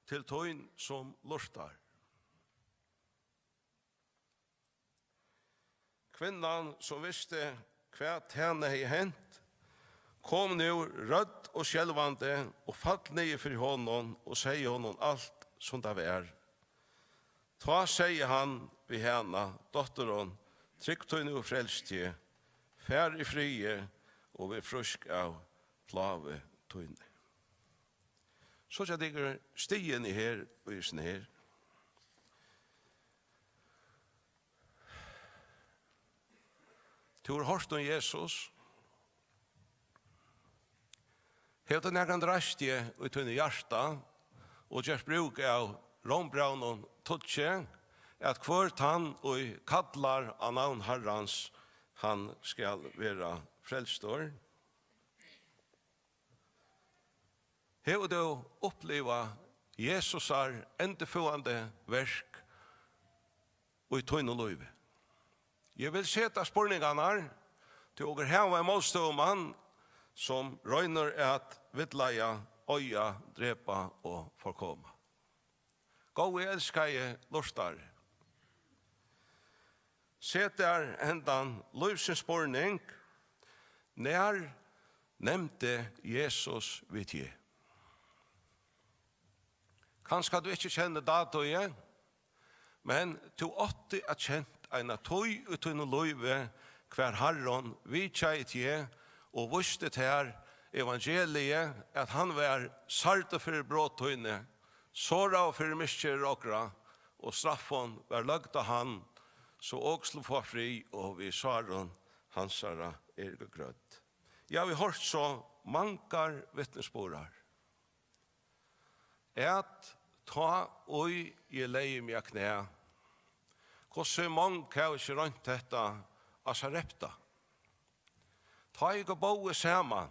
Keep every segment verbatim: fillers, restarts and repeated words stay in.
til tín, sum lurtar. Kvinnan, sum visti, hvat hana hevði hent, kom nú rødd og skelvandi og fall niður fyri honum og segði honum alt, sum tað var. Tá segði hann við hana: Dóttirin, trúgv tíni og frels teg. Far í friði og ver frísk av plágu tíni. So seta tykur stigini her í hesum her. Tú hevur hoyrt um Jesus. Hevur tú nakrantíð reist teg í tínum hjarta og gjørt brúk av Rómbrævinum tíggju, at hvør tann, ið kallar á navn Harrans, hann skal vera frelstur? Hevur tú upplivað Jesusar endurføðandi verk í tínum lívi? Eg vil seta spurningarnar, tí okur hava ein mótstøðumann, sum roynir at villleiða, oyða, drepa og forkoma. Góði elskaði lurtari, set tær hendan lívsins spurning: Nær nemndi Jesus við teg? Kanska tú ikki kennir dátuið, men tú átti at kent eina tíð í tínum lívi, hvar Harrin vitjaði teg og vísti tær evangeliið, at hann var særdur fyri brot tíni, soraður fyri misgerðir okra, og straffin var løgd á hann, so ok skulu fáa frið, og við sárum hansara eru greidd. Eg havi hoyrt so mangar vitnisburðar, at tá ið eg legði meg á knæ, hvussu mong hava ikki roynt hetta á Sarepta? Tá ið okur bóðu saman.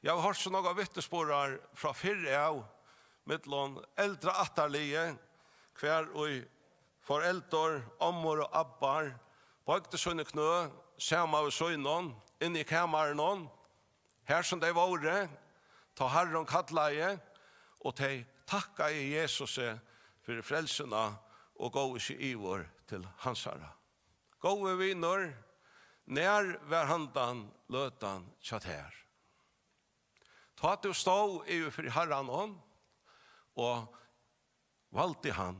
Eg havi hoyrt so nógvar vitnisburðar frá fyrr av, millum eldra ættarliðið, hvar ið foreldur, ommur og abbar boygdu síni knø saman við sínum inni í kamarinum, har sum tey vóru, tá Harrin kallaði, og tey takkaðu Jesusi fyri frelsuna og góvu seg yvir til hansara. Góði vinur, nær var handan løtan hjá tær? Tá tú stóð yvir fyri Harranum og valdi hann,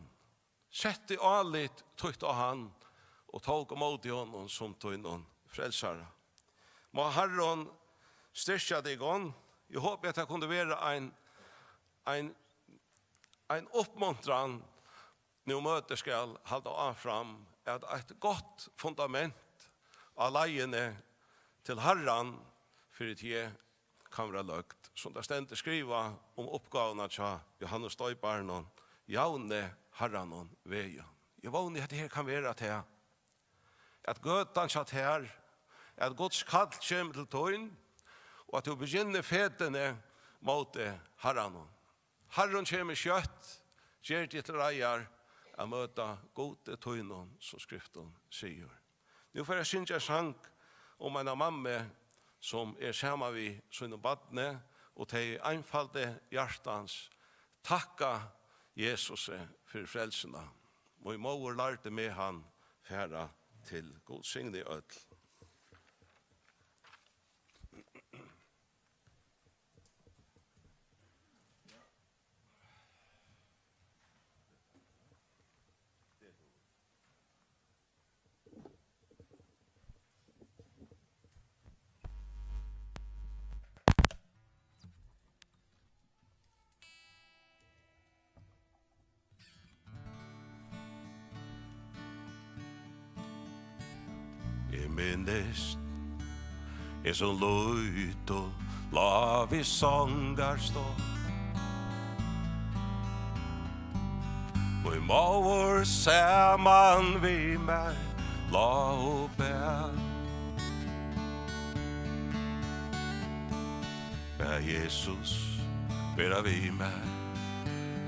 setti álit títt á hann og tók ímóti honum sum tínum frelsara. Má Harrin styrkja tykkum. Eg hopi, at tað kundi vera ein, ein, ein uppmuntran, nú møtið skal halda áfram, at eitt gott fundament á leiðini til Harran fyri teg kann vera løgt, sum tað stendur skrivað um uppgávuna hjá Jóhannes Doyparanum: Javnið Harranum vegin. Eg vóni, at hetta her kann vera tað, at gøtan hjá tær, at Guds kall kemur til tín, og at tú begynnar føtini móti Harranum. Harrin kemur skjótt, ger teg til reiðar at møta Gudi tínum, sum Skriftin sigur. Nú fari eg at syngja ein sang um eina mammu, sum er saman við sínum barni, og tey í einfaldi hjartans takka Jesusi fyri frelsuna. Mín móðir lærdi meg hann fara til. Gud signi øll. Eg minnist, eg sum lítil lá við songarstátt. Mín móðir saman við mær lá og bað. Bað Jesus vera við mær,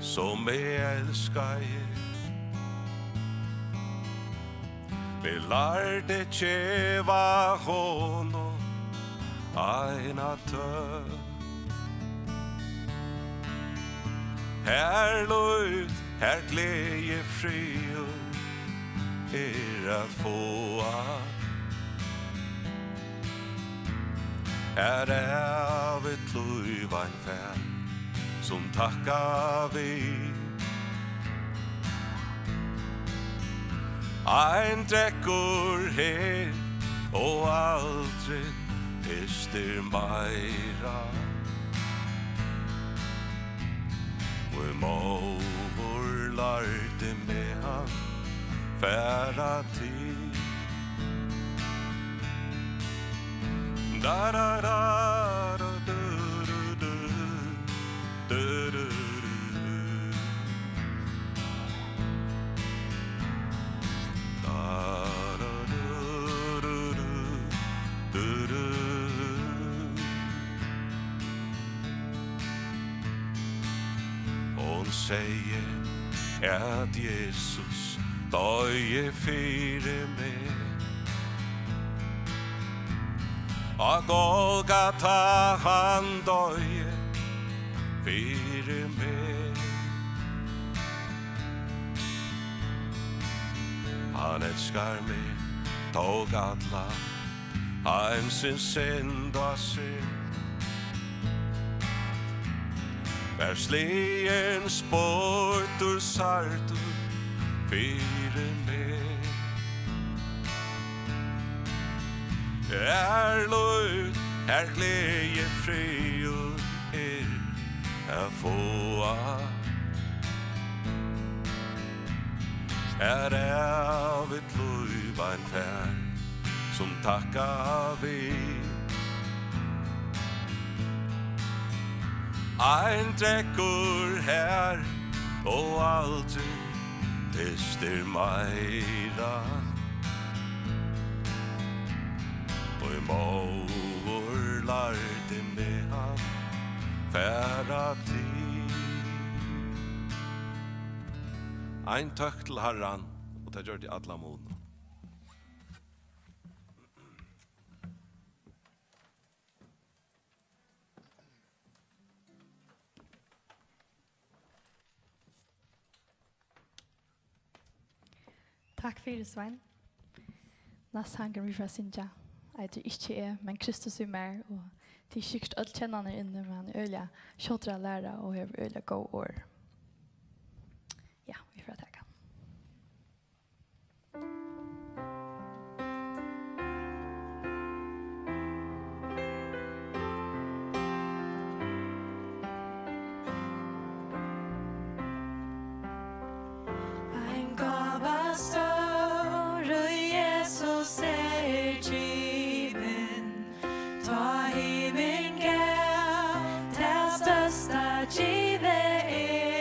sum eg elskaði. Meg lærdi geva honum eina tøn. Her lív, her gleði, friður er at fáa. Her ævigt lív ein fær, sum takka við. Ein drekkur her og aldrin tystir meira. Og móður lærdi meg hann fara til. Da, da, da, da, du, du, du, du, du, du, du. Da, da, du, du, du, du, du. Hon segði, at Jesus doyði fyri meg. Á Golgata hann doyði fyri meg. Hann elskar meg, tók alla heimsins synd á seg. Var sligin, spoyttur, særdur fyri meg. Er lív, er gleði, friður er at fáa. Er ævigt lív ein fær, sum takka við. Ein drekkur her og aldrin tystir meira. Og móður lærdi meg hann fara til. Ein tøkk til Harran, og tað gjørdi alla mun. Takk fyri, Svein. Næsti sangur, vit fara at syngja, eitur Ikki eg, men Kristus í mær, og tit sikkurt øll kenna hann her inni, men hann er øgiliga skjótur at læra og hevur øgiliga góð orð. Ja, vit fara at taka hann. Ein gáva stór, ið Jesus er givin, tá himin gav, tað størsta givið er.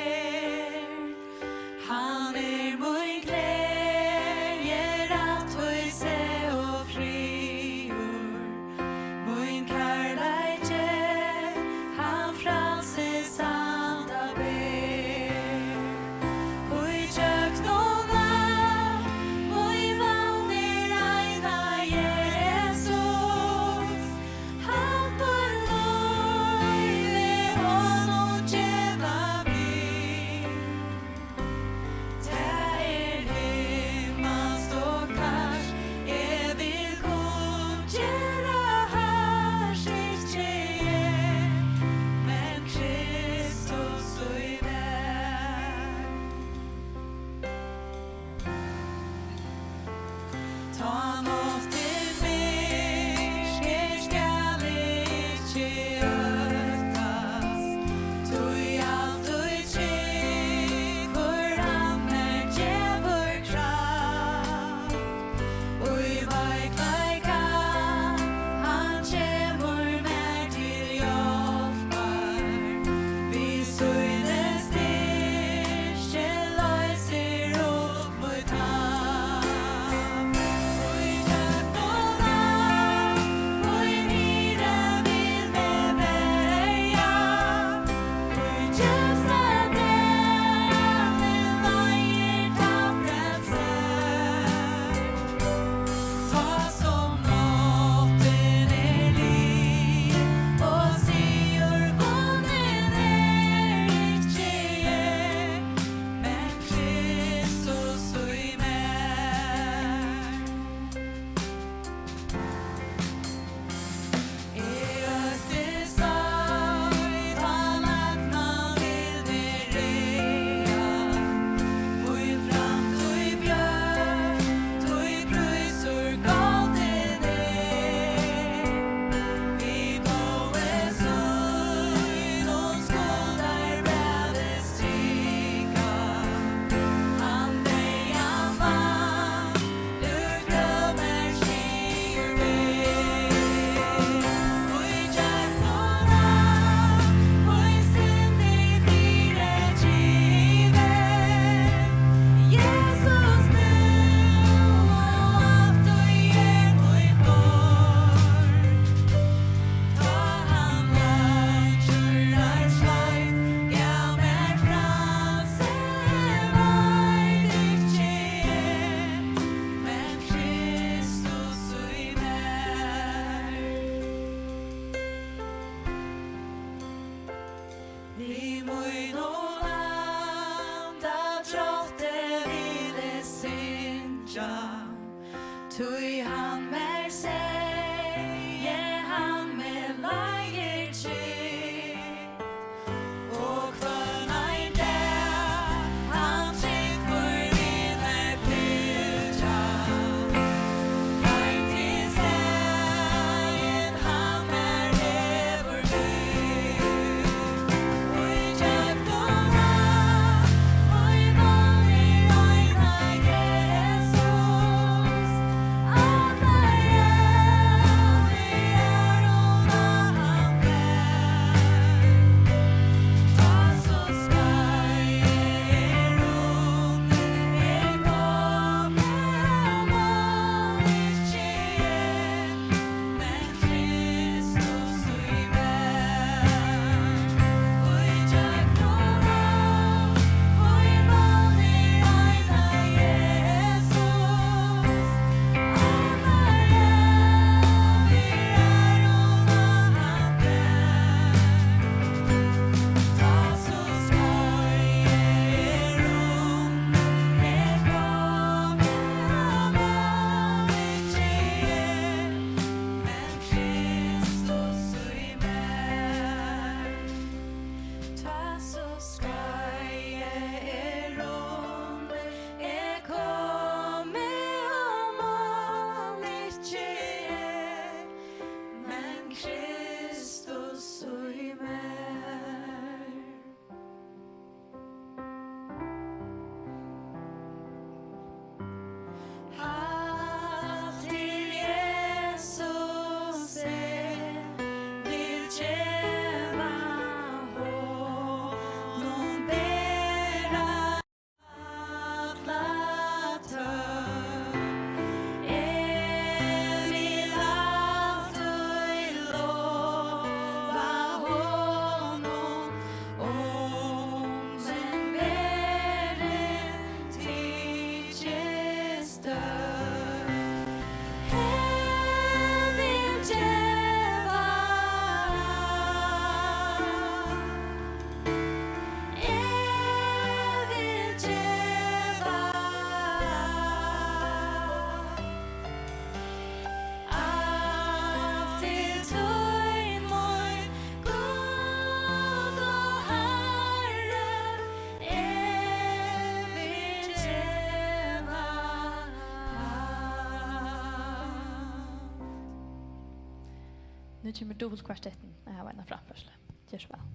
Kemur dupultkvartettin at hava eina framførslu. Ger so væl.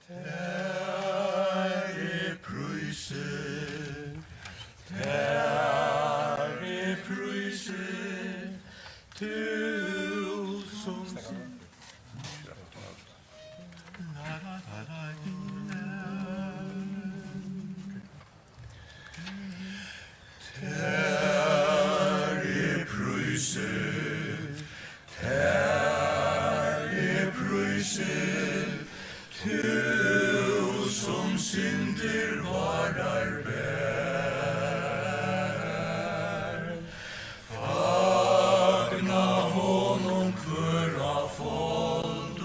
Tær er prísur, tær er prísur, tú sum Tær er prísur, tær er prísur, tú sum syndir várar ber. Fagna honum hvør á foldum,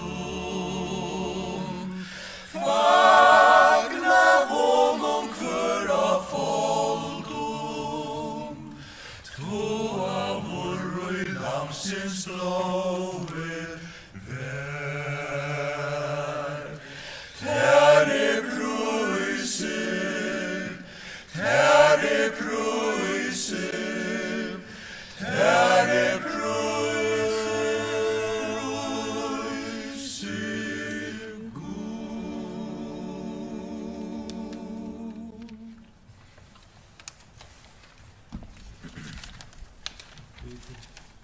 fagna honum hvør á foldum, tváaður í Lambsins blóði ver. Tær er prísur, tær er prísur, tær er prísur, Gud.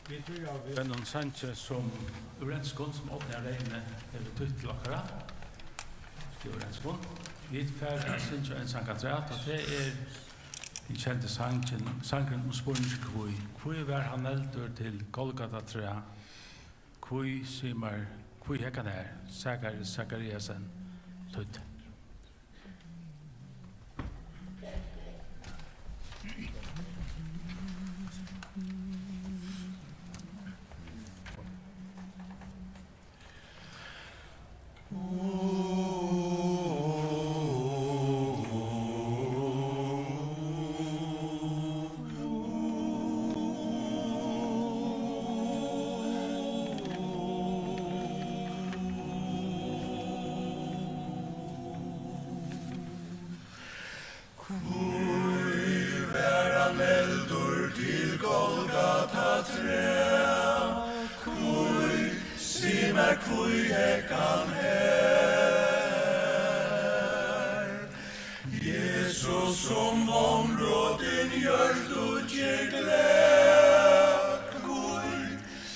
Vit byrja við einum sangi, sum úr enskum, sum Árni Reine hevur týtt til okkara. Skrivað úr enskum. Vit fara at syngja ein sang afturat, og tað er hin kendi sangin, sangurin um spurningin hví. Hví var hann negldur til Golgata træ? Hví, sig mær, hví hekk hann har? Zakaris Zachariasen týddi. Hví var hann negldur til Golgata træ? Hví, sig mær, hví hekk hann har? Jesus, sum vónbrotin hjørtu ger glað, hví,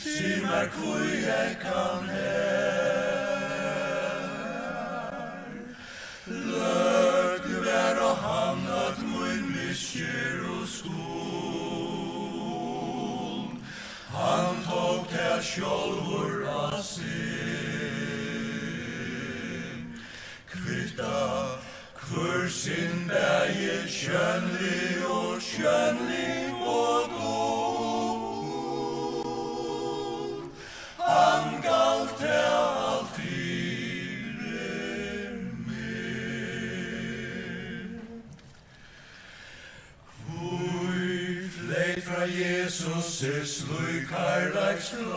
sig mær, hví hekk hann har? Løgd var á hann øll mín misgerð og skuld. Hann tók tað sjálvur á seg. Kvitta hvør synd, bæði sjónlig og sjónlig og dul. Hann galt tað alt fyri meg. Hví fleyt frá Jesus slík kærleiksflóð?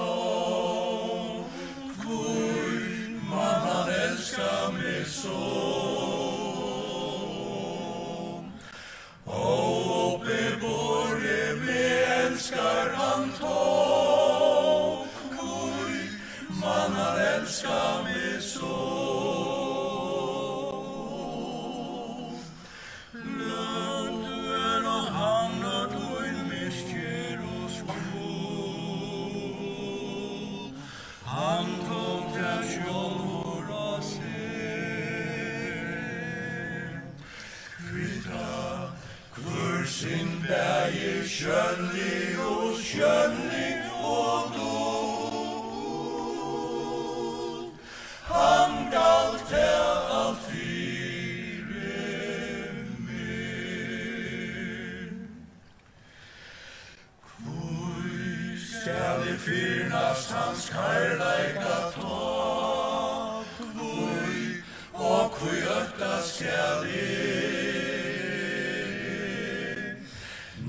Hví man hann elska meg so? Óbeborin meg elskar hann tó, hví man hann elska meg so? Løgd var á hann øll mín misgerð og skuld, hann tók tað sjálvur á seg. Kvitta hvør synd, bæði sjónlig og sjónlig og dul. Hann galt tað alt fyri meg. Hví skal Fyrnast hans kærleika tá, hví og hví óttast skal eg?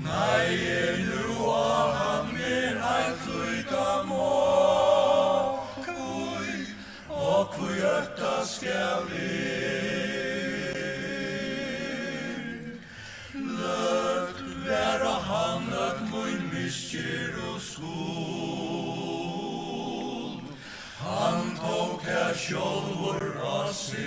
Nei, er nú á hann er heilt líka má, hví og hví óttast skal eg? Løgt vera hann, at mín misgerð og skuld, hann tók tað sjálvur á seg.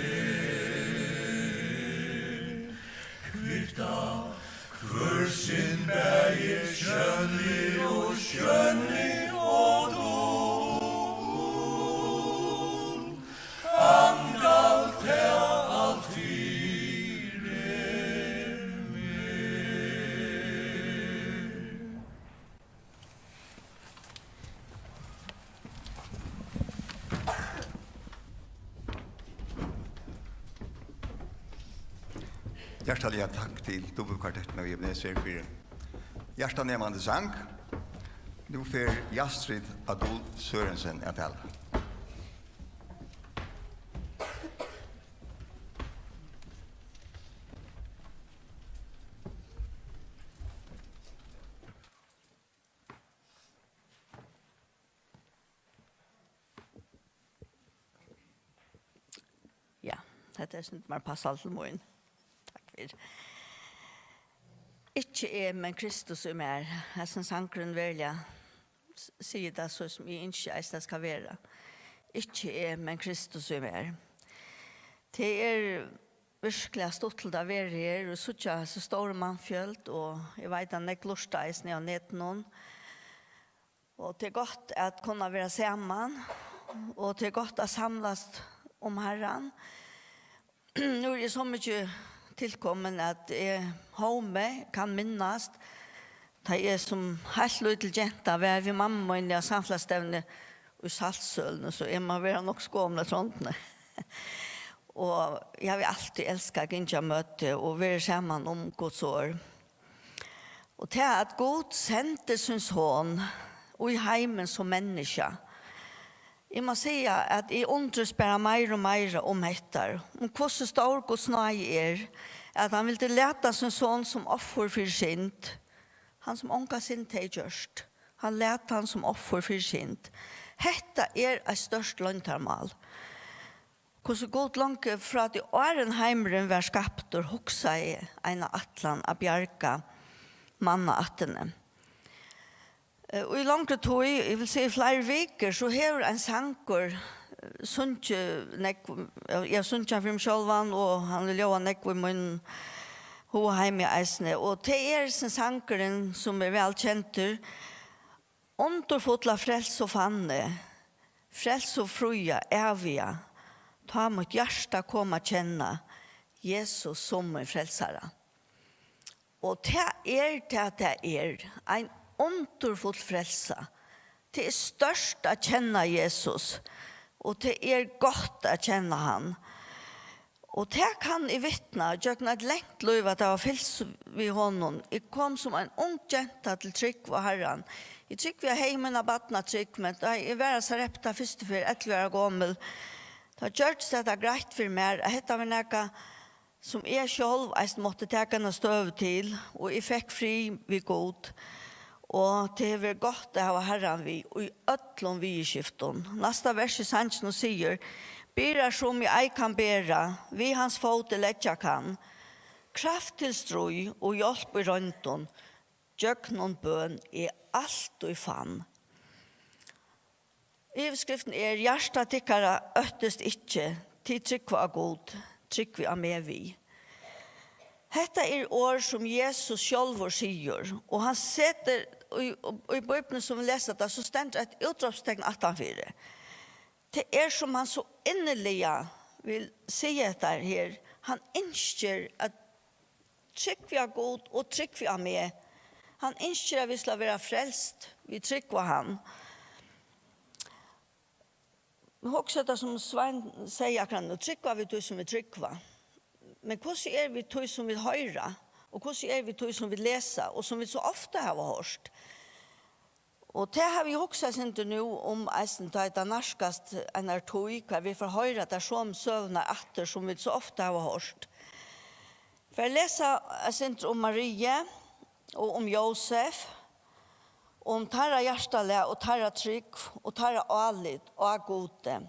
Kvittar hvør synd bæði sjónlig og ósjónlig og dul. Hann galt tað alt fyri meg. Hjartaliga takk til Dubukvartetten og Ebenezer fyri hjartanemandi sang. Nú fer Jastrid Adol Sørensen at tala. Ja, hetta er sindur meir passandi til mín. Takk fyri. Ikki eg, men Kristus í mær. Hesin sangurin veruliga s-, sigur tað so, sum eg ynski eisini, tað skal vera. Ikki eg, men Kristus í mær. Tað er virkuliga stuttligt at vera her og síggja so stóra mannfjøld, og eg veit, at nógv lurta eisini á netinum. Og tað er gott at kunna vera saman, og tað er gott at samlast um Harran. Nú eri eg so mikið tilkomin, at eg hómi kann minnast, tá eg sum heilt lítil genta var við mammu míni á samfelagsstevnu í Saltsøluni, so eg má vera nokk so gomul at trondni. Og eg havi altíð elskað at gingja møti og verið saman um Guds orð. Og tað, at Gud sendi sín son í heimin sum menniskja, eg má siga, at eg undrist bara meira og meira um hetta, um hvussu stór Guds náði er, at hann vildi lata sín son sum offur fyri synd, hann sum onga synd hevði gjørt. Hann læt hann sum offur fyri synd. Hetta er eitt stórt loyndarmál. Hvussu Gud longu frá tí áðrenn heimurin var skaptur, hugsaði eina ætlan at bjarga mannaættini. Eh, í longri tíð, eg vil siga í fleiri vikur, so hevur ein sangur, eh, sungið nógv, eh, eg sungi hann fyri meg sjálvan, og hann er ljóðað nógv í mínum hugaheimi eisini. Og tað er hesin sangurin, sum er væl kendur, Undurfulla frelsu fann eg, frelsu fría, æviga, tá mítt hjarta kom at kenna Jesus sum mín frelsara. Og tað er tað, tað er, ein undurfull frelsa. Tað er stórt at kenna Jesus, og tað er gott at kenna hann. Og tað kann eg vitna, gjøgnum eitt langt lív, at hava fylgst við honum. Eg kom sum ein ung genta til trúgv á Harran. Eg trúgvi, eg hevði mína barnatrúgv, men tá eg var á Sarepta fyrstu ferð, ellivu ára gomul, tá gjørdist hetta greitt fyri mær, at hetta var nakað, sum eg sjálv eisini mátti taka eina støðu til, og eg fekk frið við Gud. Og tað hevur verið gott at hava Harran við í øllum viðurskiftum. Næsta vers í sanginum sigur: Byrðar, sum eg ei kann bera, við hans fót eg leggja kann. Kraft til stríð og hjálp í royndum, gjøgnum bøn eg altíð fann. Yvirskriftin er: Hjarta tykkara óttist ikki, tit trúgva á Gud, trúgvið á meg við. Hetta er orð, sum Jesus sjálvur sigur, og hann setir í, í Bíbliuni, sum vit lesa tað, so stendur eitt útrópstekn aftanfyri. Tað er, sum hann so inniliga vil siga hetta her. Hann ynskir at trúgvið á Gud og trúgvið á meg. Hann ynskir, at vit skulu vera frelst, vit trúgva hann. Men hugsa tað, sum Svein segði akkurát nú, trúgva vit tí, sum vit trúgva. Men hvussu er við tí, sum vit hoyra? Og hvussu er við tí, sum vit lesa, og sum vit so ofta hava hoyrt? Og tað havi eg hugsað eitt sindur nú um, eisini tá ið tað nærkast einar tíð, hvar vit fara hoyra tær somu søgurnar aftur, sum vit so ofta hava hoyrt. Fari lesa eitt sindur um Mariu og um Jósef, um teirra hjartalag og teirra trúgv og teirra álit á Gudi.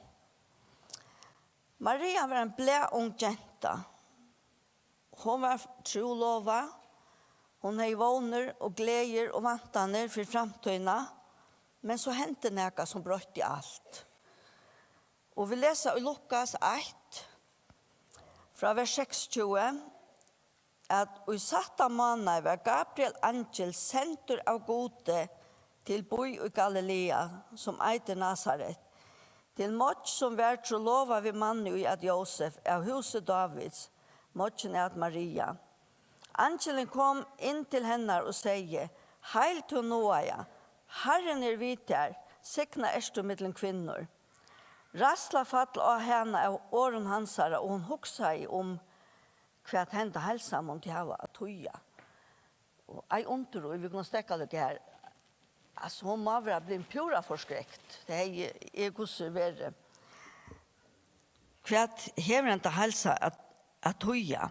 Maria var ein blaðung genta. Hon var trúlovað, hon hevði vónir og gleðir og væntanir fyri framtíðina, men so hendi nakað, sum broytti alt. Og vit lesa í Lukas eitt, frá vers seksogtjúgu, at í sætta mánaði var Gabriel eingil sendur av Gudi til bý í Galilea, sum eitur Nasaret, til moyggj, sum var trúlovað við manni, ið æt Jósef, av húsi Dávids, moyggin æt Maria. Eingilin kom inn til hennar og segði: Heil tú náðaða, Harrin er við tær, signað ert tú millum kvinnur. Ræðsla fall á hana av orðum hansara, og hon hugsaði um, hvat henda heilsan mundi hava at týða. Og ei undur, og vit kunnu steðga líka her. Altso, hon má vera blivin púra forskrekt. Tað hevði eg hvussu verið. Hvat hevur henda heilsa at, at týða?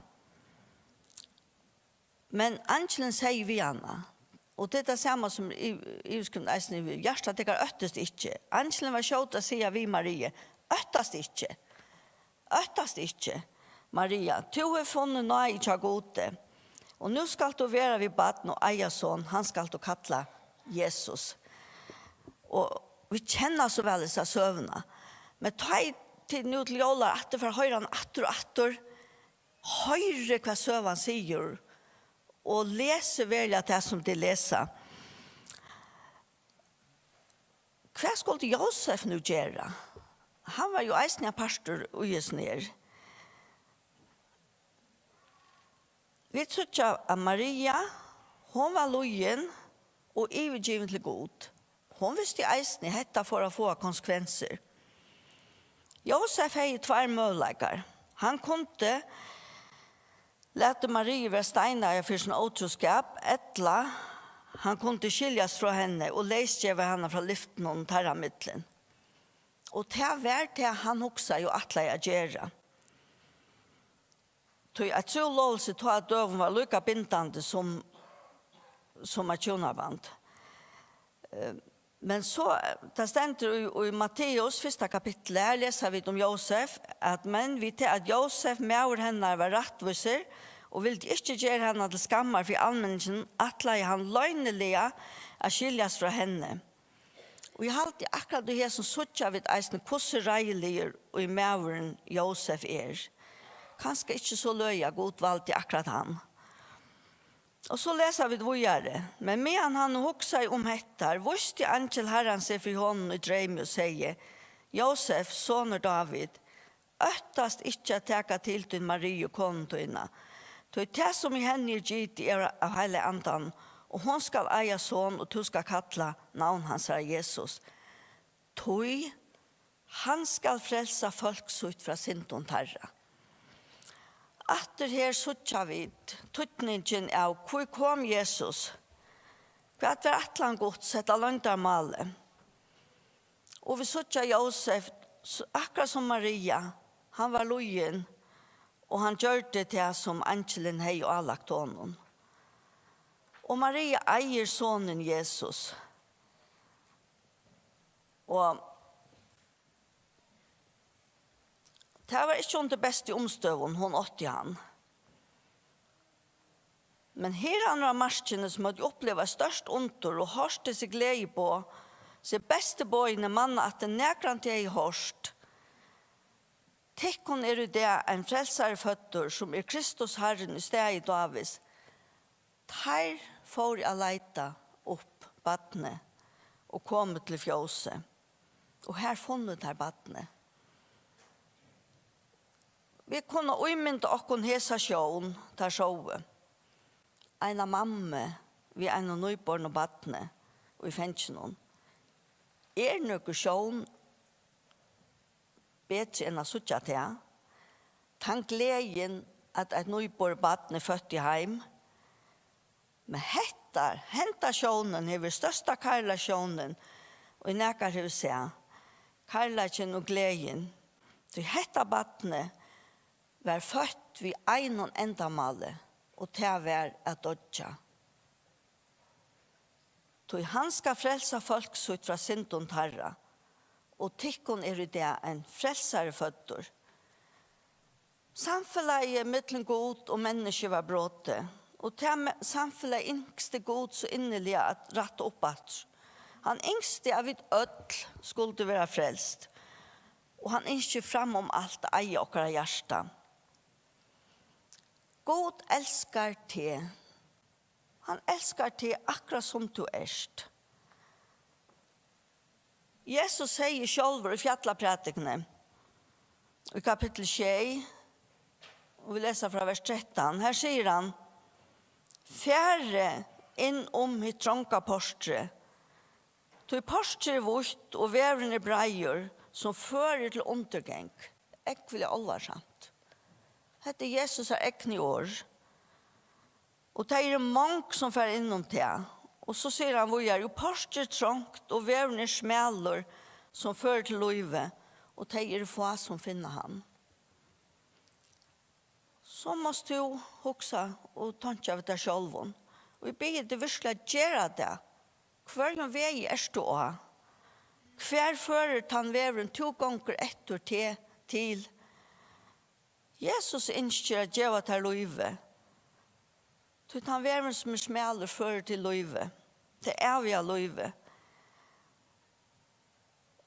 Men eingilin segði við hana, og tað er tað sama sum í, yvirskrift eisini við: Hjarta tykkara óttist ikki. Eingilin var skjótur at siga við Mariu: Óttast ikki. Óttast ikki, Maria, tú hevur funnið náði hjá Gudi, og nú skalt tú vera við barn og eiga son, hann skalt tú kalla Jesus. Og vit kenna so væl hesa søguna, men tá ið tit nú til jólar aftur fara at hoyra hann aftur og aftur, hoyra hvat søgan sigur, og lesa veruliga tað, sum tit lesa. Hvat skuldi Jósef nú gera? Hann var jú eisini ein partur í hesum her. Vit síggja, at Maria, hon var lýðin og yvirgivin til Gud. Hon visti eisini, at hetta fór at fáa konsekvensir. Jósef hevði tveir møguleikar. Hann kundi latið Mariu verða steinaða fyri sín ótrúskap, ella hann kundi skiljast frá henni og leysgeva hana frá lyftinum teirra millum. Og tað var tað, hann hugsaði og ætlaði at gera. Tí eitt trúlovilsi tá á døgum var líka bindandi sum, sum eitt hjúnaband. Eh, men so, eh, tað stendur í, í Matteus fyrsta kapitli, her lesa vit um Jósef, at: Men við tað, at Jósef, maður hennar, var rættvísur og vildi ikki gera hana til skammar fyri almenningin, ætlaði hann loyniliga at skiljast frá henni. Og eg haldi, akkurát í hesum síggja vit eisini, hvussu reiðiligur í maðurin Jósef er. Kanska ikki so løgið, at Gud valdi akkurát hann. Og so lesa vit víðari: Men meðan hann nú hugsaði um hetta, vísti eingil Harrans seg fyri honum í dreymi og segði: Jósef, sonur Dávid, óttast ikki at taka til tín Mariu, konu tína, tí tað, sum í henni er gitið, er av Heilaga Andanum, og hon skal eiga son, og tú skal kalla navn hansara Jesus. Tí hann skal frelsa fólk sítt frá syndum teirra. Aftur her síggja vit týdningin av, hví kom Jesus? Hvat var ætlan Guds, hetta loyndarmálið? Og vit síggja Jósef, s-, akkurát sum Maria, hann var lýðin, og hann gjørdi tað, sum eingilin hevði álagt honum. Og Maria eigur sonin Jesus. Og tað var ikki undir bestu umstøðum, hon átti hann. Men her annar á markini, sum høvdu upplivað stórt undur og hoyrt hesi gleðiboð, sum bestu boðini, manna ættin nakrantíð hevði hoyrt: Tykkum er í dag ein frelsari føddur, sum er Kristus Harrin, í staði Dávids. Teir fóru at leita upp barnið og komu til fjósið, og har funnu teir barnið. Vit kunnu ímynda okkum hesa sjón, teir sóu. Eina mammu við einum nýbornum barni í fanginum. Er nøkur sjón betri enn at síggja tað? Tann gleðin, at eitt nýborið barn er føtt í heim. Men hetta Hetta, henda sjónin hevur verið størsta kærleikssjónin, ið nakar hevur sæð. Kærleikin og gleðin. Tí hetta barnið var føtt við einum endamáli, og tað var at doyggja. Tí hann skal frelsa fólk sítt frá syndum teirra, og tykkum er í dag ein frelsari føddur. Samfelagið millum Gud og menniskju var brotið, og tað me-, samfelagið ynskti Gud so inniliga at rætta upp aftur. Hann ynskti, at vit øll skuldu vera frelst, og hann ynskir fram um alt at eiga okkara hjarta. Gud elskar teg. Hann elskar teg akkurát sum tú ert. Jesus segði sjálvur í fjallaprædikuni, í kapittul sjey, og vit lesa frá vers trettan, her sigur hann: "Farið inn um hitt tronga portrið, tí portrið er vítt og vegurin er breiður, sum førir til undirgang." Ógvuliga álvarsamt. Hetta er Jesus' egni orð. Og tey eru mong, sum fara inn um tað. Og so sigur hann víðari: "Og portrið er trongt, og vegurin er smalur, sum førir til lívið, og tey eru fá, sum finna hann." So mást tú hugsa og tonkja við tær sjálvum. Og eg biði teg virkuliga at gera tað. Hvørjum vegi ert tú á? Hvar førir tann vegurin, tú gongur eftir, teg til? Jesus ynskir at geva tær lívið. Tí tann vegurin, sum er smalur, førir til lívið, tað æviga lívið.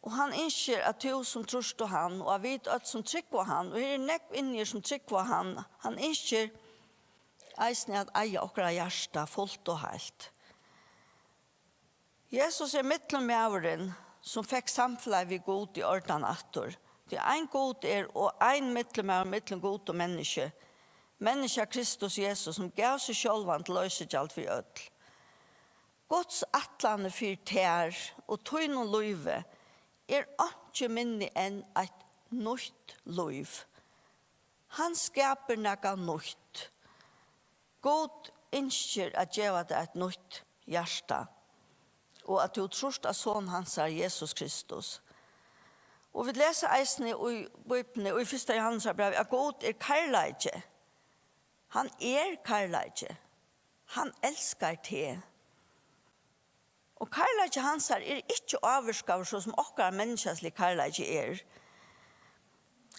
Og hann ynskir, at tú, sum trýrt á hann, og at vit øll, sum trúgva á hann, og her eru nógv inni, sum trúgva á hann, hann ynskir eisini at eiga okkara hjarta fult og heilt. Jesus er millummaðurin, sum fekk samfelagið við Gud í ordan aftur. Tí ein Gud er og ein millummaður millum Gud og menniskju, menniskja Kristus Jesus, sum gav seg sjálvan til loysigjald fyri øll. Guds ætlanir fyri tær og tínum lívi er einki minni enn eitt nýtt lív. Hann skapir nakað nýtt. Gud ynskir at geva tær eitt nýtt hjarta, og at tú trýrt á Son hansara, Jesus Kristus. Og vit lesa eisini í Bíbliuni, í fyrsta Jóhannesarbrævi, at Gud er kærleiki. Hann er kærleiki. Hann elskar teg. Og kærleiki hansara er ikki ávirkaður, so sum okkara menniskjasligi kærleiki er.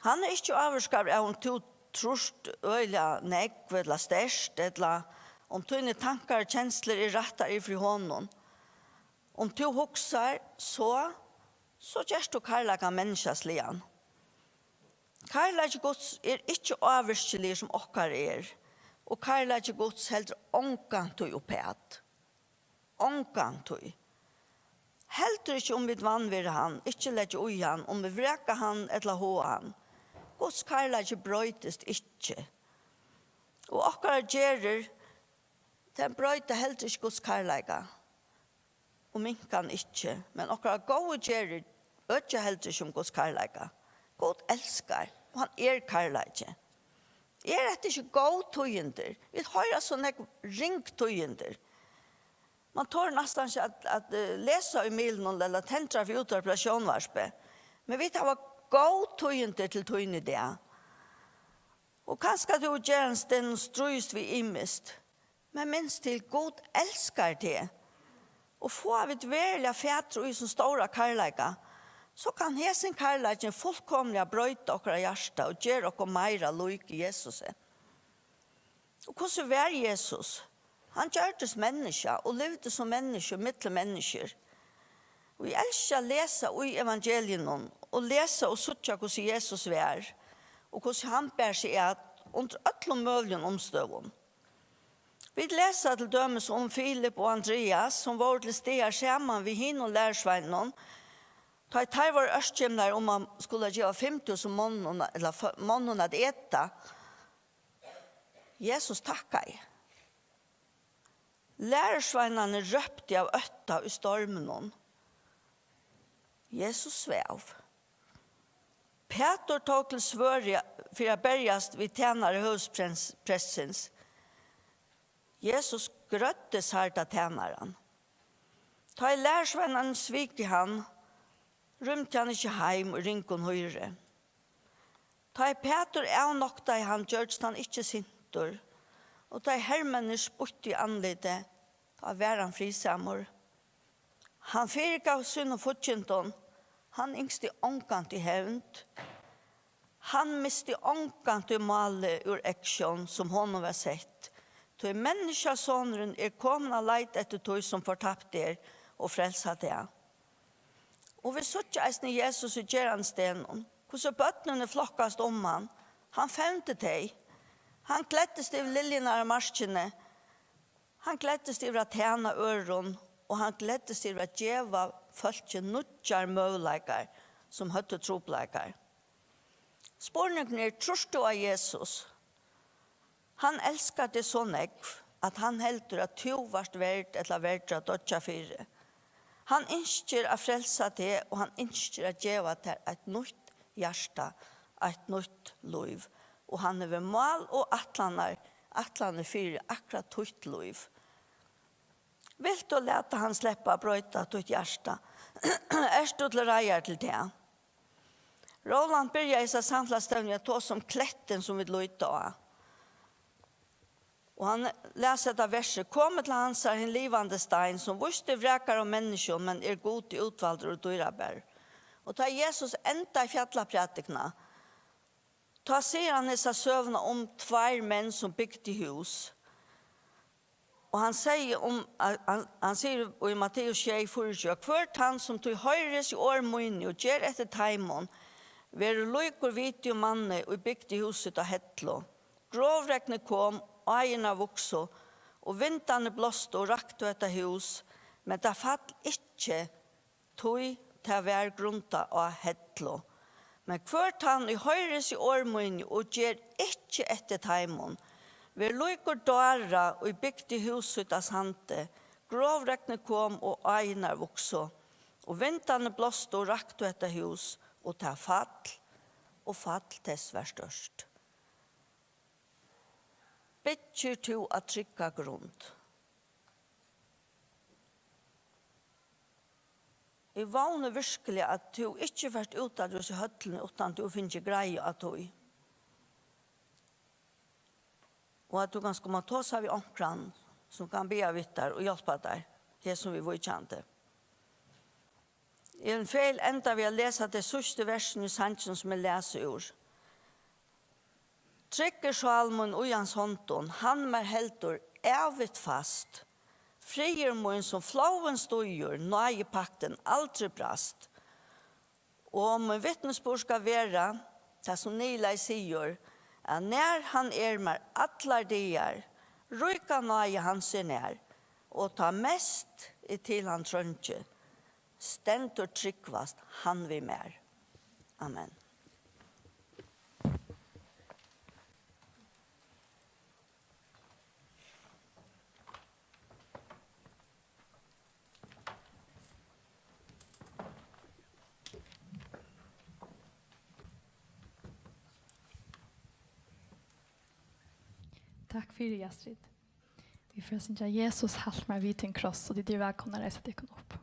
Hann er ikki ávirkaður av, um tú trýrt øgiliga nógv ella sterkt, ella um tínir tankar og kenslur eru rættar yvir fyri honum. Um tú hugsar so, so gert tú kærleikan menniskjasligan. Kærleiki Guds er ikki ávirkiligur, sum okkara er, og kærleiki Guds heldur ongantíð uppat. Ongantíð. Heldur ikki, um vit vanvirða hann, ikki leggja í hann, um vit vraka hann ella háða hann. Guds kærleiki broytist ikki. Og okkara gerðir, tær broyta heldur ikki Guds kærleika. Og minka hann ikki, men okkara góðu gerðir økja heldur ikki um Guds kærleika. Gud elskar, og hann er kærleiki. Er hetta ikki góð tíðindi? Vit hoyra so nógv ring tíðindi. Man torir næstan ikki at, at, eh, lesa í miðlunum ella tendra fyri útvarpi ella sjónvarpi. Men vit hava góð tíðindi til tín í dag. Og kanska tú gerandisdegnum stríðist við ymiskt. Men minst til, Gud elskar teg. Og fáa vit veruliga fatur í sum stóra kærleika, so kann hesin kærleikin fullkomiliga broyta okkara hjarta og gera okkum meira lík Jesusi. Og hvussu var Jesus? Hann gjørdist menniskja og livdi sum menniskja millum menniskjur. Og eg elski at lesa í evangeliunum og lesa og síggja, hvussu Jesus var, og hvussu hann bar seg at undir øllum møguligum umstøðum. Vit lesa til dømis um Filip og Andreas, sum vóru til staðar saman við hinum lærisveinunum, tá ið teir vóru ørkymlaðir um, man skuldi geva fimm túsund monnum, ella fø-, monnum at eta. Jesus takkaði. Lærisveinarnir róptu av ótta í storminum. Jesus svav. Pætur tók til svørð fyri at berjast við tænara høvuðsprins-, prestsins. Jesus grøddi særda tænaran. Tá ið lærisveinarnir sviku hann, rýmdi hann ikki heim í ringum hýri. Tá ið Pætur avnoktaði hann, gjørdist hann ikki sintur, og tá ið hermenninir spýttu í andlitið, tá var hann friðsamur. Hann fyrigav sínum fíggindum, hann ynskti ongantíð hevnd. Hann misti ongantíð málið úr eygsjón, sum honum var sett, tí Menniskjasonurin er komin at leita eftir tí, sum fortapt er, og frelsa tað. Og vit síggja eisini Jesus í gerandisdegnum, hvussu børnini flokkast um hann. Hann fevndi tey. Hann gleddist yvir liljurnar á markini. Hann gleddist yvir at tæna øðrum, og hann gleddist yvir at geva fólki nýggjar møguleikar, sum høvdu trupulleikar. Spurningurin er, trýrt tú á Jesus? Hann elskar teg so nógv, at hann heldur, at tú vart verd ella verdur at doyggja fyri. Hann ynskir at frelsa teg, og hann ynskir at geva tær eitt nýtt hjarta, eitt nýtt lív. Og hann hevur mál og ætlanir, ætlanir fyri akkurát títt lív. Vilt tú lata hann sleppa at broyta títt hjarta? Ert tú til reiðar til tað? Roland byrjaði hesa samfelagsstevnu at tosa um klettin, sum vit líta á. Og hann las hetta versið: "Komið til hansara, hin livandi stein, sum víst er vrakaður av menniskjum, men er Gudi útvaldur og dýrabær." Og tá Jesus endaði fjallaprædikuna, tá sigur hann hesa søguna um tveir menn, sum bygdu hús. Og hann segði um, hann, hann sigur í Matteus sjey fýraogtjúgu: "Hvør tann, sum tí hoyrir hesi orð míni og ger eftir teimum, verður líkur viti og manni, ið bygdi hús sítt á hellu. Grovregnið kom, áirnar vuksu, og vindarnir blástu og raktu hetta hús, men tað fall ikki, tí tað var grundað á hellu. Men hvør tann, ið hoyrir hesi orð míni og ger ikki eftir teimum, verður líkur dára, ið bygdi hús sítt á sandi. Grovregnið kom, og áirnar vuksu, og vindarnir blástu og raktu hetta hús, og tað fall, og fall tess var stórt." Byggir tú á trygga grund? Eg vóni virkiliga, at tú ikki fert út av hesi høllini, uttan tú hevur fingið greiðu á tí. Og at tú kanska má tosa við onkran, sum kann biðja við tær og hjálpa tær, hesum viðvíkjandi. Eg vil fegin enda við at lesa tey síðstu versini í sanginum, sum eg las úr. Trygg er sál mín í Hans hondum, hann mær heldur ævigt fast. Friður mín, sum flóvin stígur, náðipaktin aldri brast. Og mín vitnisburður skal vera, tað sum Niðurlagið sigur, at nær hann er mær allar dagar, ríka náði hans er nær, og tá mest eg til hann treingi, stendur trúgvast hann við mær. Amen. Takk fyri, Jastrid. Vit fara at syngja Jesus, halt mær við tín kross, og tit eru vælkomin at reisa tykkum upp.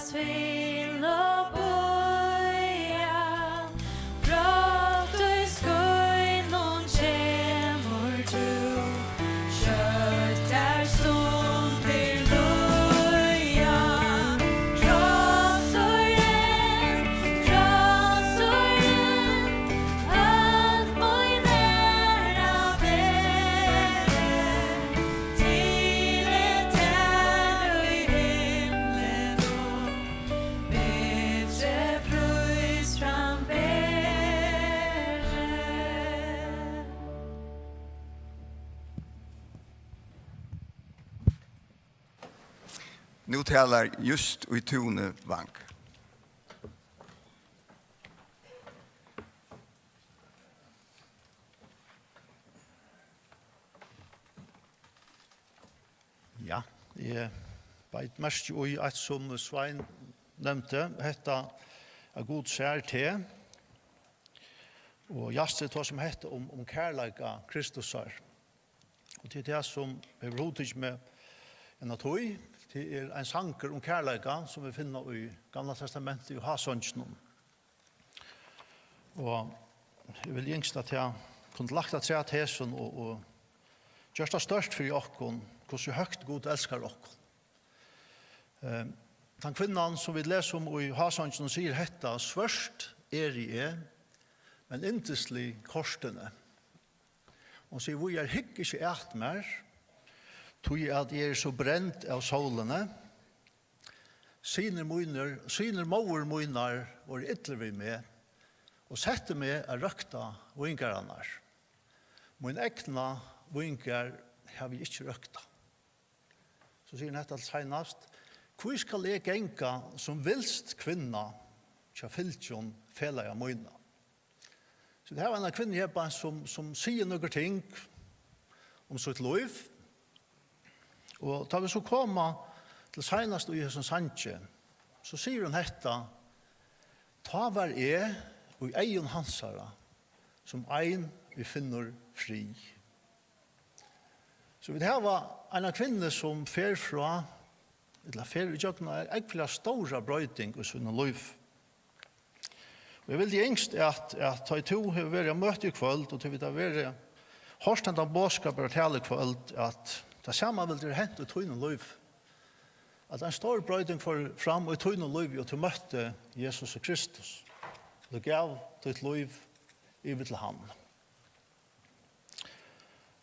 Tvil og bøja, brátt í skýnum kemur tú, skjótt tær stundir líða. Krossurin, krossurin, øll mín æra beri, til er tær í himlinum betri prís fram beri. Nú talar Júst í Túni Vang. Ja, eg beit merki í eitt, sum Svein nevndi, hetta, at Gud sær teg. Og Jastri tosar um hetta, um, um kærleika Kristusar. Og tað er tað, sum hevur hugtikið meg eina tíð. Tað er ein sangur um kærleika, sum vit finna í Gamla Testamenti, í Hásonginum. Og eg vil ynskt, at eg kundi lagt afturat hesum og, og gjørt tað stórt fyri okkum, hvussu høgt Gud elskar okkum. Eh, tann kvinnan, sum vit lesa um í Hásonginum, sigur hetta: Svørt eri eg, men yndislig kortini. Hon sigur víðari: Hygg ikki at mær, tí at eg eri so brend av sólini. Synir mínir, synir móður mínar vóru illir við meg og settu meg at røkta víngarðarnar. Mín egna víngarð havi eg ikki røktað. So sigur hann hetta til seinast: Hví skal eg ganga sum vilst kvinna hjá fylgjum felaga mína? So vit hava eina kvinnu her, bara sum, sum sigur nøkur ting um sítt lív. Og tá vit so koma til seinast í hesum sangi, so sigur hon hetta: Tá var eg í eygum hansara sum ein, ið finnur frið. So vit hava eina kvinnu, sum fer frá, ella fer ígjøgnum eina ógvuliga stóra broyting í sínum lívi. Og eg vildi ynskt, at, at tá tú hevur verið á møti í kvøld, og tú vit hava verið, hoyrt hendan boðskap verða talað í kvøld, at tað sama vildi verið hent í tínum lívi. At ein stór broyting fór fram í tínum lívi, og tú møtti Jesus Kristus. Tú gav títt lív yvir til hann.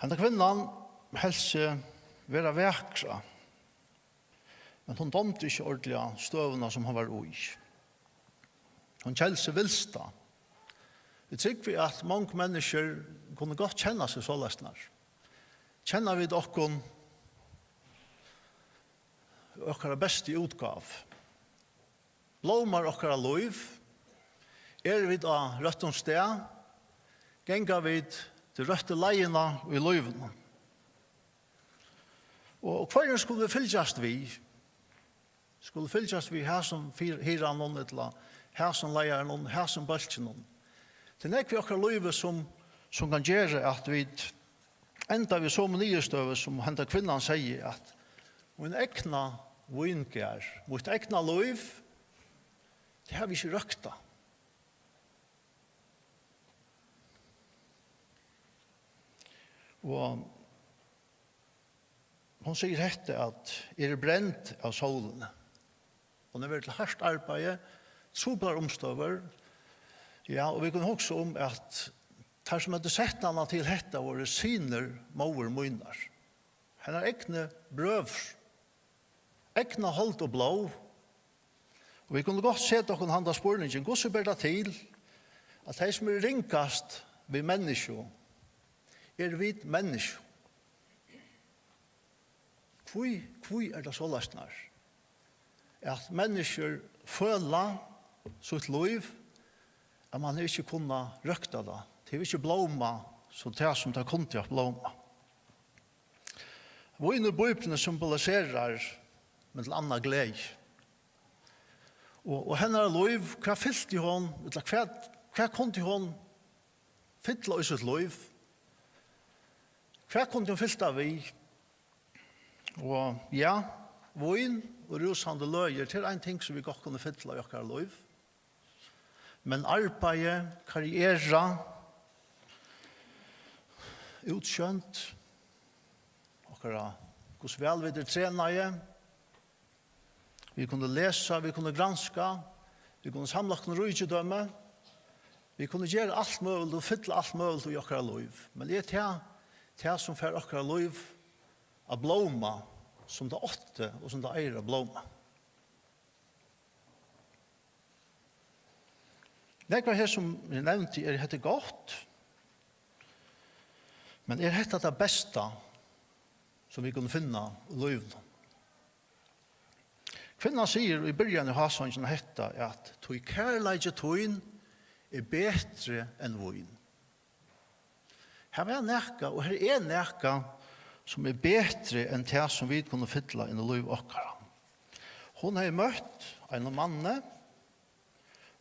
Henda kvinnan helt seg vera vakra, men hon dámdi ikki ordiliga støðuna, sum hon var í. Hon kennir seg vilsta. Eg trúgvi, at mong menniskju kunnu gott kenna seg soleiðisnar. Kenna vit okkum okkara bestu útgávu? Blómar okkara lív? Eru vit á røttum stað? Ganga vit ta røttu leiðina í lívinum? Og, og hvørjum skulu vit fylgjast við? Skulu fylgjast við hasum fyr-, hirðanum, ella hasum leiðaranum, hasum bólkinum? Tað er nógv í okkara lívi, sum, sum kann gera, at vit enda við somu niðurstøðu, sum henda kvinnan segði, at mín egna víngarð, mítt egna lív, tað havi eg ikki røktað. Og hon sigur hetta, at eg eri brend av sólini. Hon hevur verið til hart arbeiði, truplar umstøður. Ja, og vit kunnu hugsa um, at teir, sum høvdu sett hana til hetta, vóru synir móður mínar. Hennar egnu brøður. Egna hold og blóð. Og vit kunnu gott seta okkum handa spurningin: hvussu ber tað til, at tey, sum eru ringast við menniskju, eru vit menniskju? Hví, hví er tað soleiðisnar, at menniskjur føla sítt lív, at mann hevur ikki kunnað røkta tað? Tað hevur ikki blómað sum tað, sum tað kundi havt blómað. Vín í Bíbliuni symboliserar millum annað gleði. Og, og hennara lív, hvat fylti hon, ella hvat, hvat kundi hon fylla í sítt lív? Hvat kundi hon fylt tað við? Og ja, Vín og rúsandi løgir, tað er ein ting, sum vit gott kunnu fylla í okkara lív. Men arbeiði, karriera, útsjónd, okkara, hvussu væl vit eru trenaði, vit kunnu lesa, vit kunnu granska, vit kunnu samla okkum ríkidømi, vit kunnu gera alt møguligt og fylla alt møguligt í okkara lív. Men er tað tað, sum fær okkara lív at blóma, sum tað átti og sum tað eigur at blóma? Nógv av hesum, sum eg nevndi, er, hetta er gott, men er hetta tað besta, sum vit kunnu finna í lívinum? Kvinnan sigur í byrjan av hásangin hetta, at: "Tí kærleiki tín er betri enn vín." Har var nakað, og har er nakað, sum er betri enn tað, sum vit kunnu fylla inn í lív okkara. Hon hevði møtt einum manni,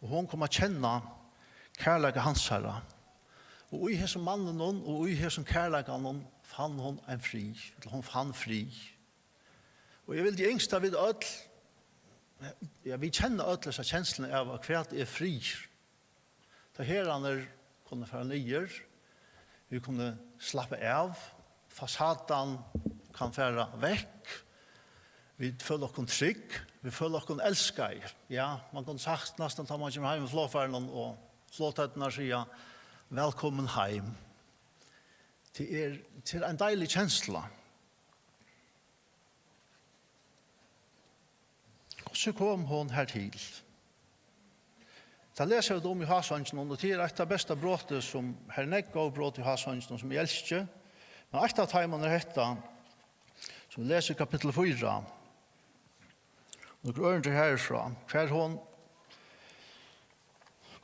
og hon kom at kenna kærleika hansara. Og í hesum manninum og í hesum kærleikanum fann hon ein frið, ella hon fann frið. Og eg vildi ynskt, at vit øll, ja, vit kenna øll hesa kensluna av, at hvat er friður. Tá herðarnir kunnu fara niður, vit kunnu slappa av, fasatan kann fara vekk, vit føla okkum trygg, vit føla okkum elskaði. Ja, mann kundi sagt næstan, tá mann kemur heim við flogfarinum og flogtøddirnar siga: "Vælkomin heim." Tað er, tað er ein deilig kensla. Hvussu kom hon hertil? Tað lesa vit um í hásanginum, og tað er eitt av besta broti, sum, har er nógv góð brot í hásanginum, sum eg elski. Men eitt av teimum er hetta, sum vit lesa í kapittul fýra, nøkur ørindi herfrá, hvar hon,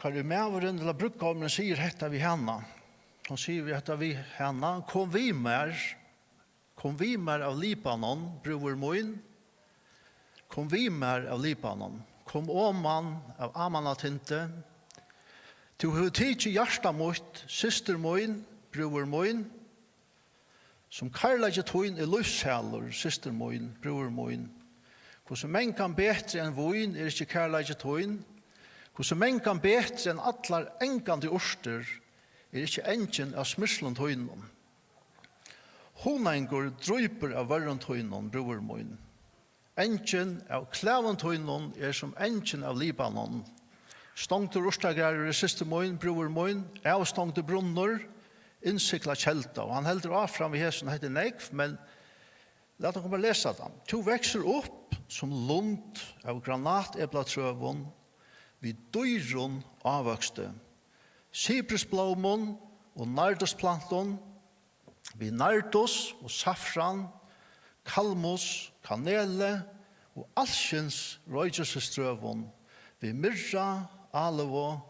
hvar er maðurin, ella brúðgómurin, sigur hetta við hana. Hon sigur við hetta við hana: "Kom við mær, kom við mær av Libanon, brúður mín. Kom við mær av Libanon, kom oman av Amanatindi. Tú hevur tikið hjarta mítt, systir mín, brúður mín. Sum kærleiki tín er lívshalur, systir mín, brúður mín. Hvussu mangan betri enn vín er ikki kærleiki tín? Hvussu mangan betri enn allar angandi urtir er ikki angin av smyrslum tínum? Hunangur drýpur av vørrum tínum, brúður mín. Angin av klæðum tínum er sum angin av Libanon. Stongdur urtagarður er systir mín, brúður mín, avstongdur brunnur, innsiglað kelda." Og hann heldur áfram við hesum, hetta er nógv, men lat okkum bara lesa tað. "Tú veksur upp sum lund av granateplatrøum, við dýrum ávøksti, siprusblómum og nardusplantum, við nardus og safran, kalmus, kaneli og alskyns roykilystustrøum, við myrra, aloe,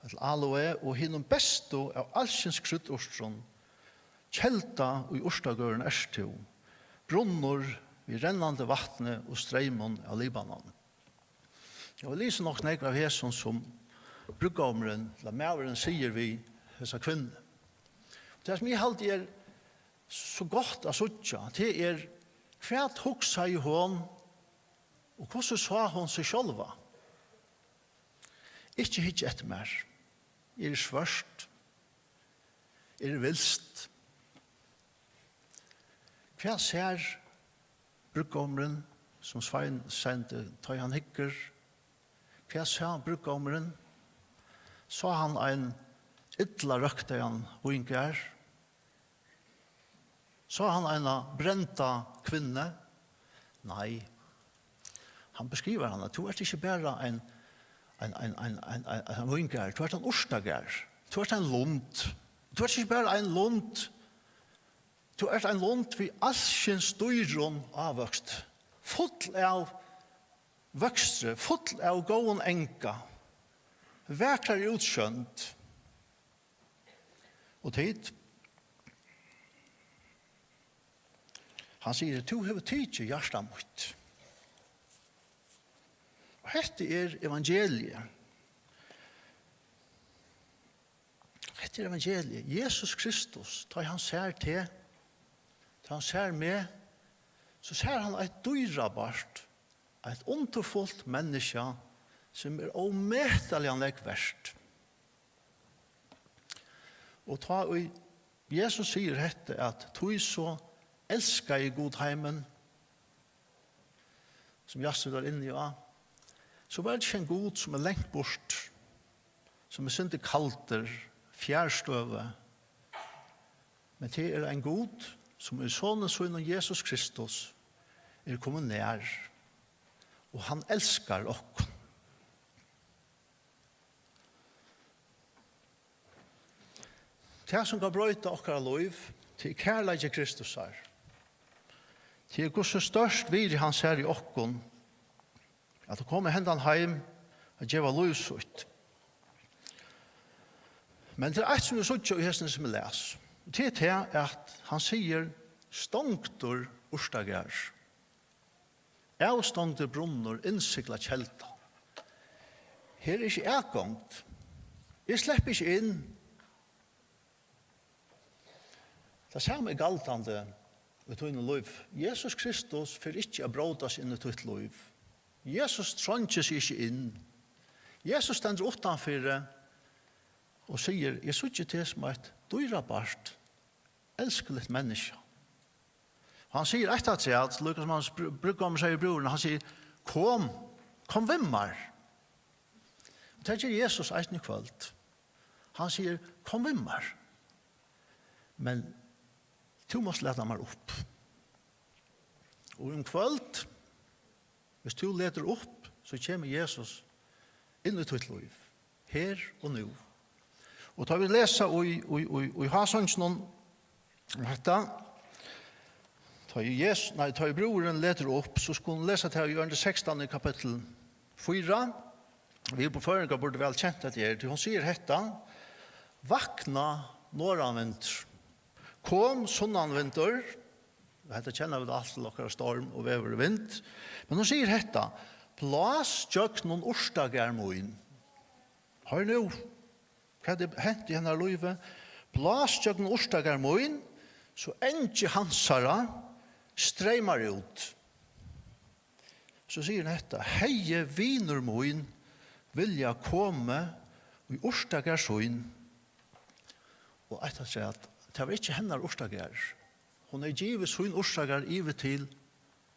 ella aloe og hinum bestu av alskyns kryddurtum. Kelda í urtagarðinum ert tú, brunnur við rennandi vatni og streymum av Libanon." Eg havi lisið nokk nógv av hesum, sum brúðgómurin, ella maðurin, sigur við hesa kvinnu. Tað, sum eg haldi er so gott at síggja, tað er, hvat hugsaði hon, og hvussu sá hon seg sjálva? Ikki hyggja eftir mær. Eg eri svørt. Eg eri vilst. Hvat sær brúðgómurin, sum Svein sendi, tá ið hann hyggur? Hvat sá brúðgómurin? Sá hann ein illa røktaðan víngarð? Sá hann eina brenda kvinnu? Nei. Hann beskrivar hana: "Tú ert ikki bara ein, ein, ein, ein, ein, ein, ein víngarður, tú ert ein urtagarður, tú ert ein lund. Tú ert ikki bara ein lund, tú ert ein lund við alskyns dýrum ávøksti, full av vøkstri, full av góðum anga, vakrari útsjónd." Og tit, hann sigur: "Tú hevur tikið hjarta mítt." Og hetta er evangeliið. Hetta er evangeliið. Jesus Kristus, tá ið hann sær teg, tá hann sær meg, so sær hann eitt dýrabart, eitt undurfult menniskja, sum er ómetaliga nógv vert. Og tá ið Jesus sigur hetta, at tí so elskaði Gud heimin, sum Jastur var inni á, so var tað ikki ein Gud, sum er langt burt, sum er sindur kaldur, fjarstøðu, men tað er ein Gud, sum í Soni sínum Jesus Kristus er komin nær, og hann elskar okkum. Tað, sum kann broyta okkara lív, tað er kærleiki Kristusar. Tað er, hvussu stórt virði hans er í okkum, at hann kom í hendan heim at geva lív sítt. Men tað er eitt, sum vit síggja í hesum, sum eg las. Og tað er tað, at hann sigur: "Stongdur urtagarður, avstongdur brunnur, innsiglað kelda. Her er ikki atgongd. Eg sleppi ikki inn." Tað sama er galdandi í tínum lív. Jesus Kristus fer ikki at brótast inn í títt lív. Jesus treingir seg ikki inn. Jesus stendur uttanfyri og sigur: "Eg síggi teg sum eitt dýrabart, elskuligt menniskja." Og hann sigur eitt afturat, líka sum hann br-, brúðgómurin segði við brúðurnar, hann sigur: "Kom, kom við mær." Og tað ger Jesus eisini í kvøld. Hann sigur: "Kom við mær. Men tú mást lata mær upp." Og um kvøld, hvis tú letur upp, so kemur Jesus inn í títt lív, her og nú. Og tá vit lesa í, í, í, í hásonginum um hetta, tá ið Jesus, nei, tá ið brúðurin letur upp, so skulu vit lesa tað í ørindi sekstan í kapittul fýra. Vit uppá føroyingar burdu væl kent hetta her, tí hon sigur hetta: "Vakna, norðanvindur. Kom, sunnanvindur." Hetta kenna vit alt til okkara storm og veður og vind. Men hon sigur hetta: "Blás gjøgnum urtagarð mín." Hoyr nú, hvat er hent í hennara lívi? "Blás gjøgnum urtagarð mín, so angi hansara streymar út." So sigur hon hetta: "Hevði vinur mín viljað komið í urtagarð sín." Og eitt afturat, tað var ikki hennara urtagarður. Hon hevði givið sín urtagarð yvir til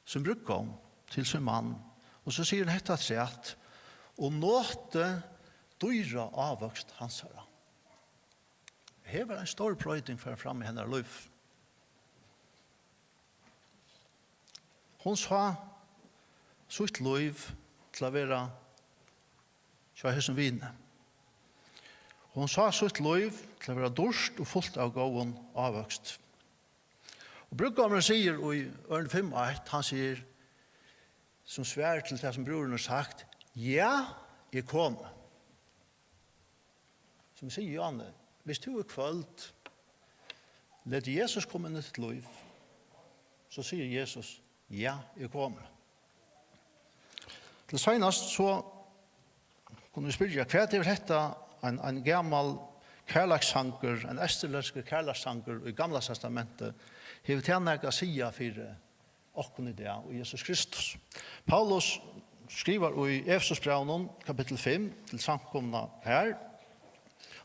sín brúðgóm, til sín mann. Og so sigur hon hetta afturat: "Og notið dýra ávøkst hansara." Her var ein stór broyting farin fram í hennara lív. Hon sá sítt lív til at vera hjá hesum vini. Hon sá sítt lív til at vera dýrt og fult av góðum ávøkst. Og brúðgómurin sigur í ørindi fimm eitt, hann sigur, sum svar til tað, sum brúðurin hevur sagt: "Ja, eg komi." Sum eg sigi, Johanne, hvis tú í kvøld letur Jesus koma inn í títt lív, so sigur Jesus: "Ja, eg komi." Til seinast so kunnu vit spyrja, hvat hevur hetta, ein, ein gamal kærleikssangur, ein eysturlendskur kærleikssangur í Gamla Testamenti, hevur tað nakað at siga fyri okkum í dag og Jesus Kristus? Paulus skrivar í Efesusbrævinum, kapittul fimm, til samkomuna her.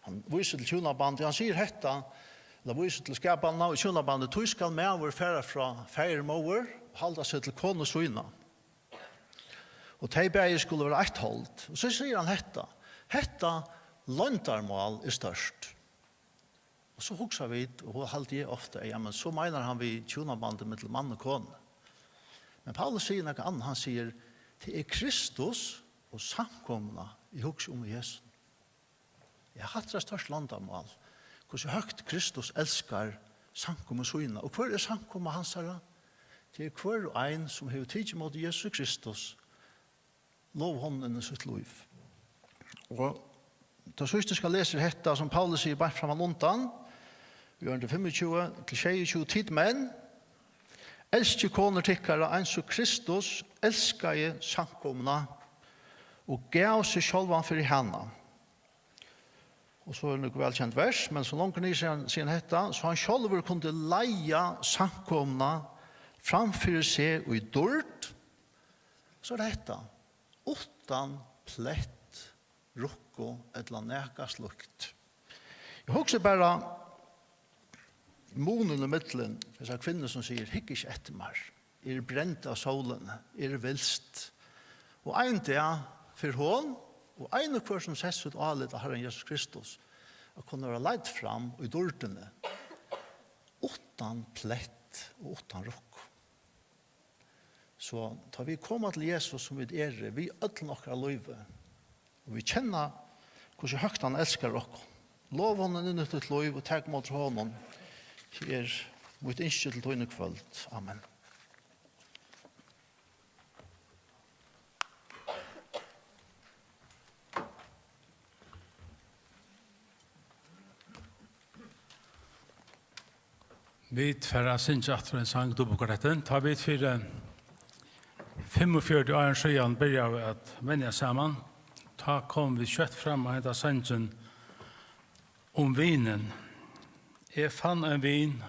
Hann vísir til hjúnabandið, hann sigur hetta, ella vísir til skapanina í hjúnabandið: "Tí skal maður fara frá faðir og móður og halda seg til konu sína. Og tey bæði skulu vera eitt hold." Og so sigur hann hetta: "Hetta loyndarmál er stórt." Og so hugsa vit, og haldi eg ofta, at, ja, men so meinar hann við hjúnabandið millum mann og konu. Men Paulus sigur nakað annað, hann sigur: "Tað er Kristus og samkomuna, eg hugsi um í hesum." Ja, hatta er eitt stórt loyndarmál, hvussu høgt Kristus elskar samkomu sína. Og hvør er samkoma hansara? Tað er hvør og ein, sum hevur tikið ímóti Jesus Kristus, lov honum inn í sítt lív. Og tað síðsta eg skal lesa er hetta, sum Paulus sigur beint framman undan, í ørindi fimmogtjúgu til sjeyogtjúgu: "Tit menn, elskið konur tykkara, eins og Kristus elskaði samkomuna og gav seg sjálvan fyri hana." Og so er nøkur vælkend vers, men so longur niður sigur hann, sigur hann hetta: "So hann sjálvur kundi leiða samkomuna fram fyri seg í dýrd, so er hetta, uttan plett, rukku ella nakað slíkt. Eg hugsi bara munin ímillum hesa kvinnu, sum sigur: "Hygg ikki eftir mær, eg eri brend av sólini, eg eri vilst." Og ein dag fer hon, og ein og hvør sum sett sítt álit á Harran Jesus Kristus, at kunna vera leidd fram í dýrdini, uttan plett og uttan rukku. So tá vit koma til Jesus, sum vit eru, við øllum okkara lívi, og vit kenna, hvussu høgt hann elskar okkum, lov honum inn í títt lív og tak ímóti honum. Her er mítt ynski til tín í kvøld. Amen. Vit fara at syngja aftur ein sang, Dupultkvartetten. Tá vit fyri fimmogfjøruti árum síðan byrjaðu at venja saman, tá komu vit skjótt fram á henda sangin um vinin. Eg fann ein vin,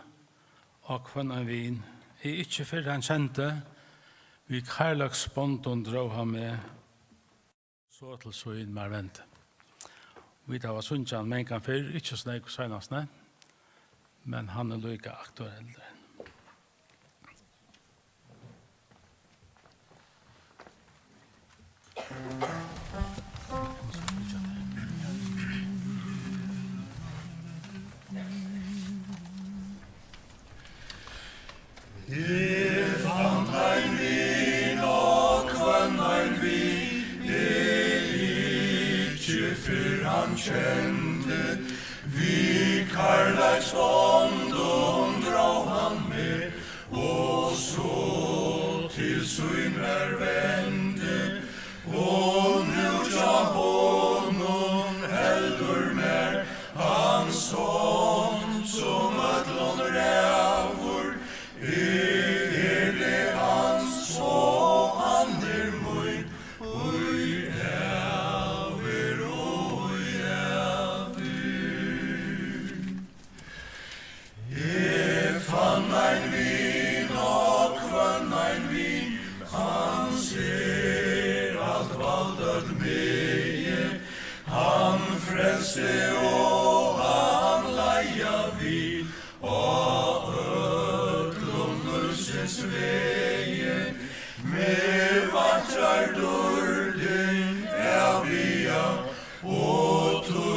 á hvønn ein vin, eg ikki fyrr hann kendi, við kærleiksbondum dró hann meg. So til sín mær vendi. Vit hava sungið hann mangan fyrr, ikki so nógv seinast, nei, men hann er líka aktuellur. Eg fann ein vin, og hvønn ein vin eg ikki fyrr hann kendi. Við kærleiksbondum dró hann meg, og so til sín mær vendi. Og nú hjá honum heldur mær hans hond, sum øllum ræður. Eg eri hans, og hann er mín, í ævir og í ævir. Eg fann ein vin, og hvønn ein vin, hans er alt vald, øll megi. Hann frelsti og hann leiða vil á øllum lívsins vegi. Meg veitrar dýrdin æviga, og tí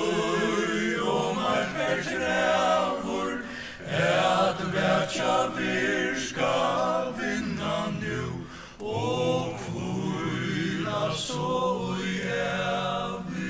um eitt hver krævur at vakja virka vinna nú og hvíla so í ævir.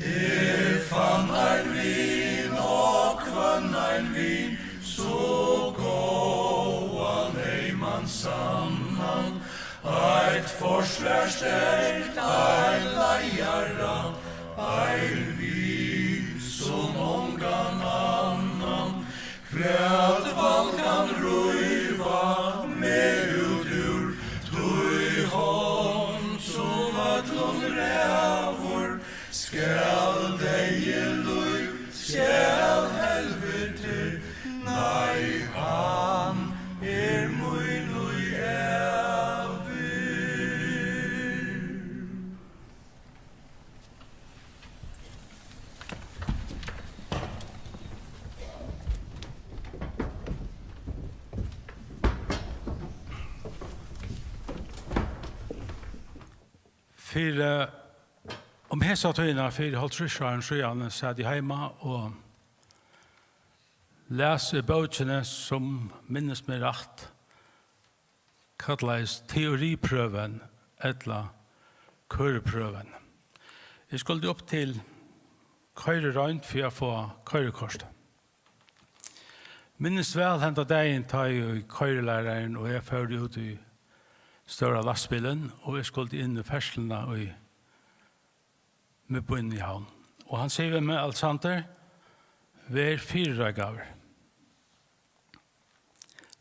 Eg fann ein vin, og hvønn ein vin, so góðan, eyman, sannan, eitt forsvar sterkt, ein leiðara, ein vin sum ongan annan. Hvat vald kann ríva meg út úr tí hond sum øllum ræður? Skal deyði, lív, skal helviti, nei, hann er mín í ævir. Fyri, um hesa tíðina fyri hálvtrýss árum síðan sat eg heima og las í bókini, sum minnist meg rætt, kallaðist teoriprøven ella koyriprøven. Eg skuldi upp til koyriroynd fyri at fáa koyrikort. Minnist væl henda dagin, tá ið koyrilærarin og eg fóru út í stóra lastbilin, og eg skuldi inn í ferðsluna í miðbýnum í Havn. Og hann sigur við meg: "Alexander, ver fyrireikaður.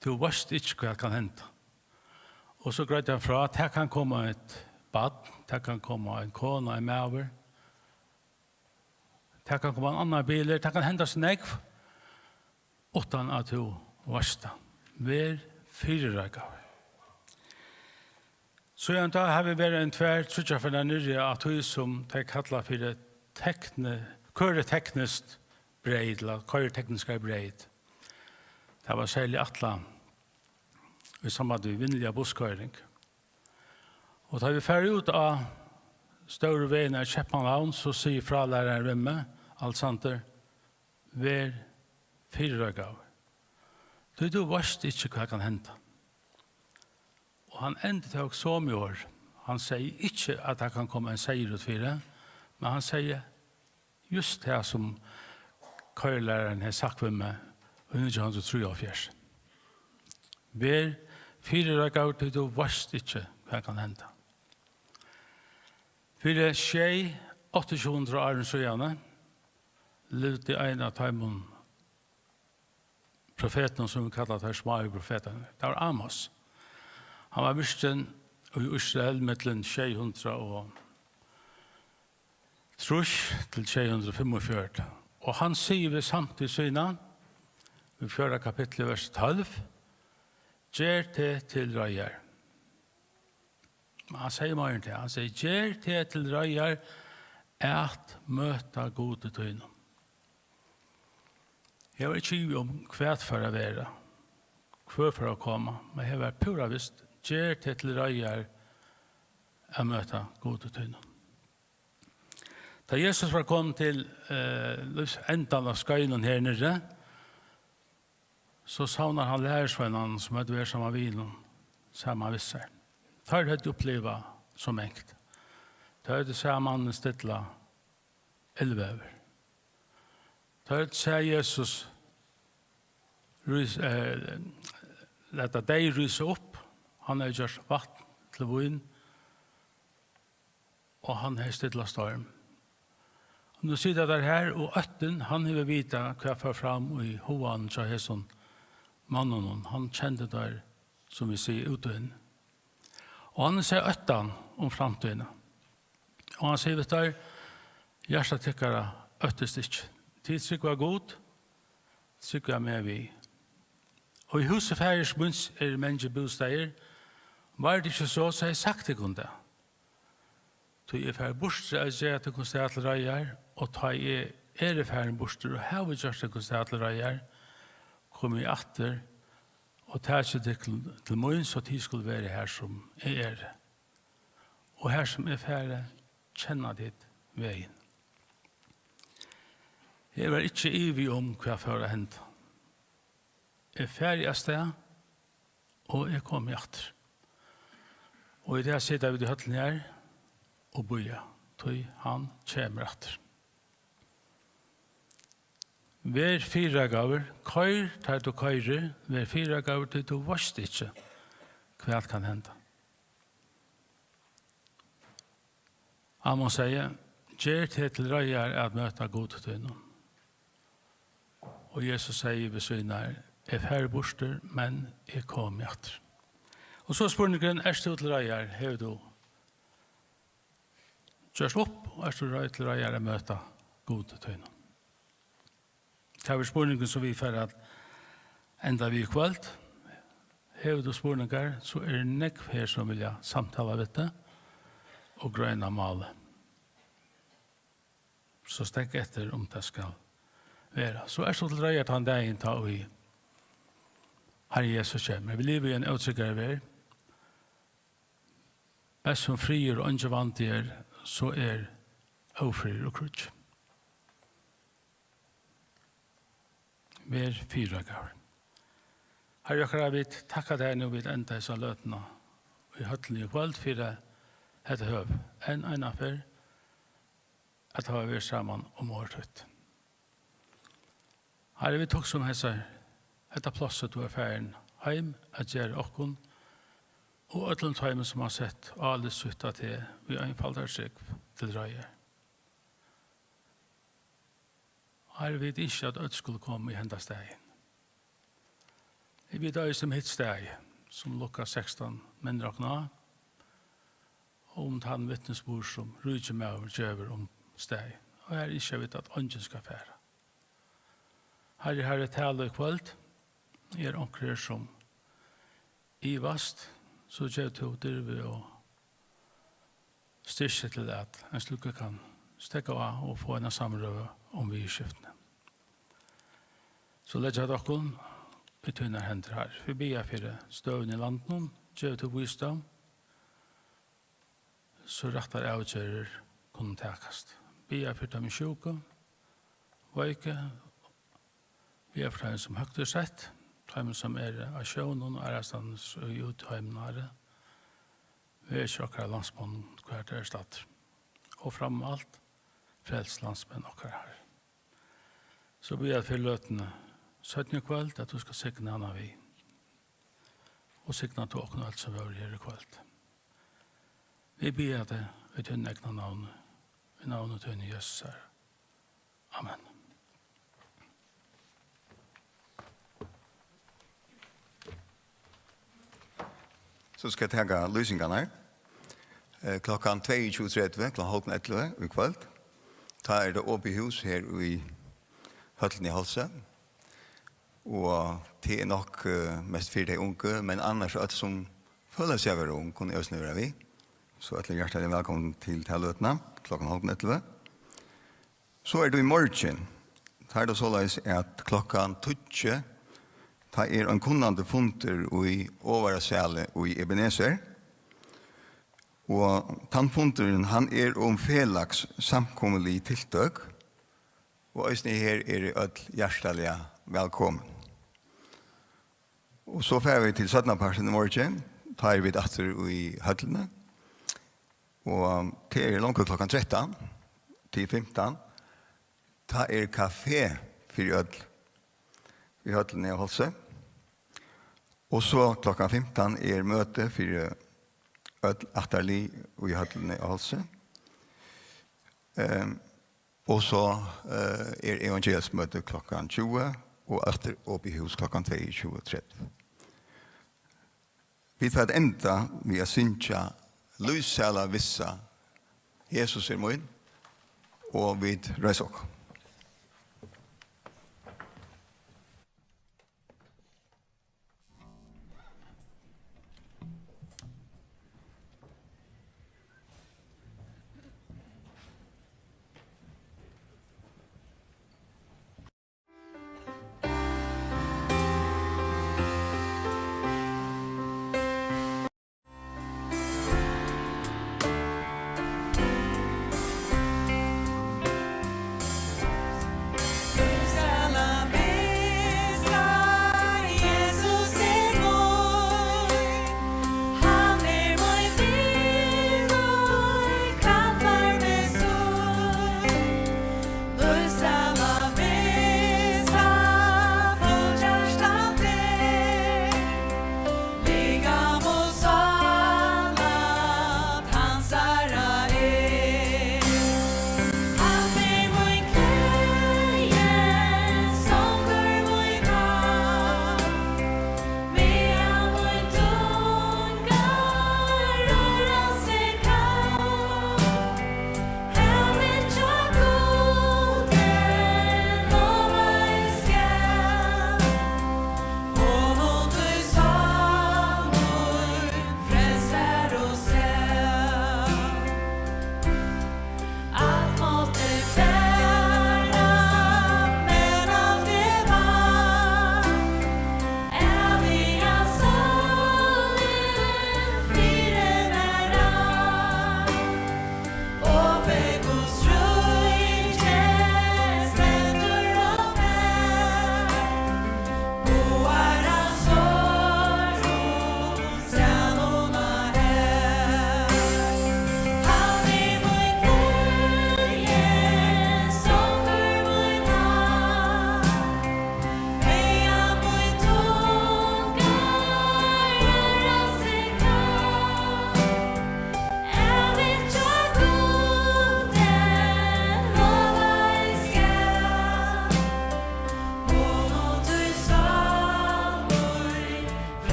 Tú veitst ikki, hvat kann henda." Og so greiddi hann frá: "Tað kann koma eitt barn, tað kann koma ein kona, ein maður, tað kann koma ein annar bilur, tað kann henda so nógv, uttan at tú Veitst tú, ver fyrireikaður. Síðan tá hava vit verið ein tvær, tríggjar ferðir niðri á tí, sum tey kalla fyri tekni-, koyritekniskt breyt, ella koyritekniskari breyt. Tað var serliga ætlað í samband við vinnuliga busskoyring. Og tá vit fara út á stóru vegirnar í Keypmannahavn, so sigur frálærarin við meg: "Alexander, ver fyrireikaður, tí tú veitst ikki, hvat kann henda." Og hann endurtók somu orð. Hann segði ikki, at tað kann koma ein seyður út fyri, men hann segði júst tað, sum koyrilærarin hevði sagt við meg í nítjan hundrað og trýoghálvfjerðs: "Ver fyrireikaður, tí tú veitst ikki, hvat kann henda." Fyri sjey, átta, sjey hundrað árum síðani livdi ein av teimum profetunum, sum vit kalla teir smáu profetarnar. Tað var Amos. Hann var virkin í Ísrael millum sjey hundrað og trýss til sjey hundrað og fimmogfjøruti. Og hann sigur við samtíð sína, í fjórða kapitli, vers tólv: "Ger teg til reiðar." Men hann segði meira enn tað. Hann segði: "Ger teg til reiðar at møta Gudi tínum." Eg var ikki í tvivli um, hvat fór at vera, hvør fór at koma, men eg var púra vist: "Ger teg til reiðar at møta Gudi tínum." Tá Jesus var komin til, eh, lívsendan á skeiðinum her niðri, so savnar hann lærisveinarnar, sum høvdu verið saman við honum, saman við sær. Teir høvdu upplivað so mangt. Teir høvdu sæð mannin stilla illveður. Teir høvdu sæð Jesus rís-, eh, lata deyð rísa upp. Hann hevði gjørt vatn til vín, og hann hevði stillað storm. Og nú sita teir her, og óttin, hann hevur vitað, hvat fór fram í huganum hjá hesum monnunum. Hann kendi teir, sum vit siga, út og inn. Og hann sær óttan um framtíðina. Og hann sigur við teir: "Hjarta tykkara óttist ikki. Tit trúgva Gud, trúgva meg við. Og í húsi faðirs míns eru mangir bústaðir. Var tað ikki so, so hevði eg sagt tykkum tað. Tí eg fari burtur at gera tykkum stað til reiðar, og tá eg eri farin burtur og havi gjørt tykkum stað til reiðar, komi eg aftur og taki tykkum til mín, so tit skulu vera har, sum eg eri. Og har sum eg fari, kenna tit vegin." Eg var ikki í ivi um, hvat fór at henda. Eg fari avstað, og eg komi aftur. Og í dag sita vit í høllini her og bíða, tí hann kemur aftur. Ver fyrireikaður, koyr, tá tú koyrir, ver fyrireikaður, tí tú veitst ikki, hvat kann henda. Amos segði: "Ger teg til reiðar at møta Gudi tínum." Og Jesus segði við sínar: "Eg fari burtur, men eg komi aftur." Og so er spurningurin: Ert tú til reiðar? Hevur tú gjørt upp, og ert tú reið, til reiðar at møta Gudi tínum? Tað er spurningurin, sum vit fara at enda við í kvøld. Hevur tú spurningar, so eru nógv her, sum vilja samtala við teg og greina málið. So steðga eftir, um tað skal vera. So ert tú til reiðar tann dagin, tá ið Harrin Jesus kemur. Vit liva í eini ótryggari verð. Best sum friður og eingin vandi er, so er ófriður og kríggj. Ver fyrireikaður. Harri okkara, vit takka tær nú, vit enda hesa løtuna í høllini í kvøld, fyri hetta høvið. Enn eina ferð at hava verið saman um orð títt. Harri, vit hugsa um hesar, hetta plássið, tú ert farin heim at gera okkum og øllum teimum, sum hava sett álit sítt á teg í einfaldari trúgv, til reiðar. Harri, vit ynskja, at øll skulu koma í henda staðin. Vit eiga sum hitt staðið, sum Lukas sekstan minnir okkum á, og um tann vitnisburð, sum ríki maður gevur um staðið. Og har ynskja vit, at eingin skal fara. Harri, Harri, tala í kvøld. Er onkur her, sum ivast, so ger tú dirvi og styrki til, at ein slíkur kann steðga á og fáa eina samrøðu um viðurskiftini. So leggja vit okkum í tínar hendur, Harri. Vit biðja fyri støðuni í landinum, gev tú vísdóm, so rættar avgerðir kunnu takast. Biðja fyri teimum sjúku, veiku, biðja fyri teimum, sum høgt eru sett, teimum, sum eru á sjónum og aðrastaðni í útheiminum, Harri. Vekja okkara landsmenn, hvar teir eru staddir. Og framum alt, frels landsmenn okkara, Harri. So biðja fyri løtuni seinni í kvøld, at tú skal signa hana við. Og signa tú okkum øll, sum vóru her í kvøld. Vit biðja teg í tínum egna navni, í navni tínum, Jesus, Harri. Amen. So skal eg taka lýsingarnar. Eh, klokkan tveyogtjúgu tretivu, klokkan hálvgum ellivu í kvøld, tá er tað opið hús her í høllini í Hálsi. Og tað er nokk, eh, mest fyri tey ungu, men annars øll sum føla seg at vera ung, kunnu eisini vera við. So øll eru hjartaliga vælkomin til ta løtuna, klokkan hálvgum ellivu. So er tað í morgin. Tá er tað soleiðis, at klokkan tíggju, tá er ein kunnandi fundur í Ovara sali í Ebenezer. Og tann fundurin, hann er um felags samkomulig tiltøk, og eisini her eru øll hjartaliga vælkomin. Og so fara vit til seinnapartin í morgin, tá eru vit aftur í høllini. Og tað er longu klokkan trettan til fimtan. Tá er kafé fyri øll í høllini á Hálsi. Og so klokkan fimtan er møti fyri øll ættarlið í høllini á Hálsi. Ehm, og so, eh, er evangeliumsmøti klokkan tjúgu og aftur opið hús klokkan tveyogtjúgu tretivu. Vit fara at enda við at syngja Lýsæla vissa, Jesus er mín, og vit reisa okkum.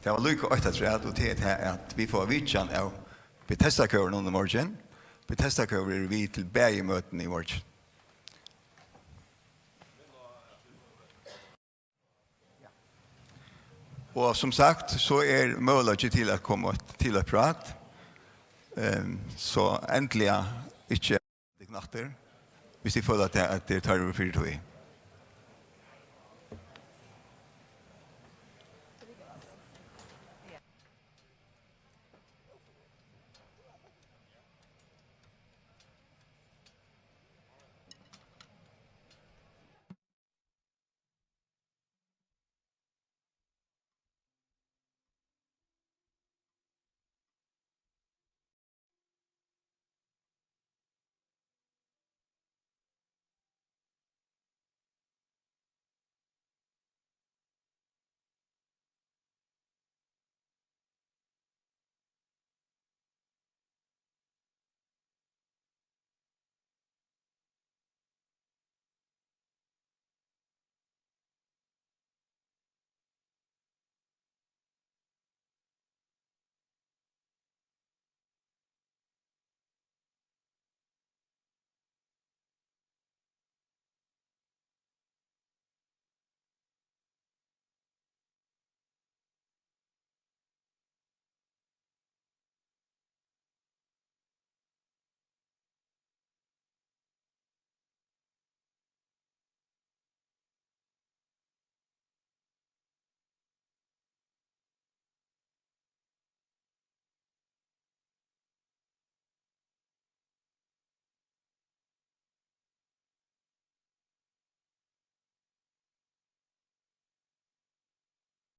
Tað var líka eitt afturat, og tað er tað, at vit fáa vitjan av Betesda-kórinum í morgin. Betesda-kórið er við til bæði møtini í morgin. Og sum sagt, so er møguleiki til at koma til eitt prát. Ehm, so endiliga ikki tykkum aftur, hvis tit føla, at tað, at tað er tørvur fyri tí.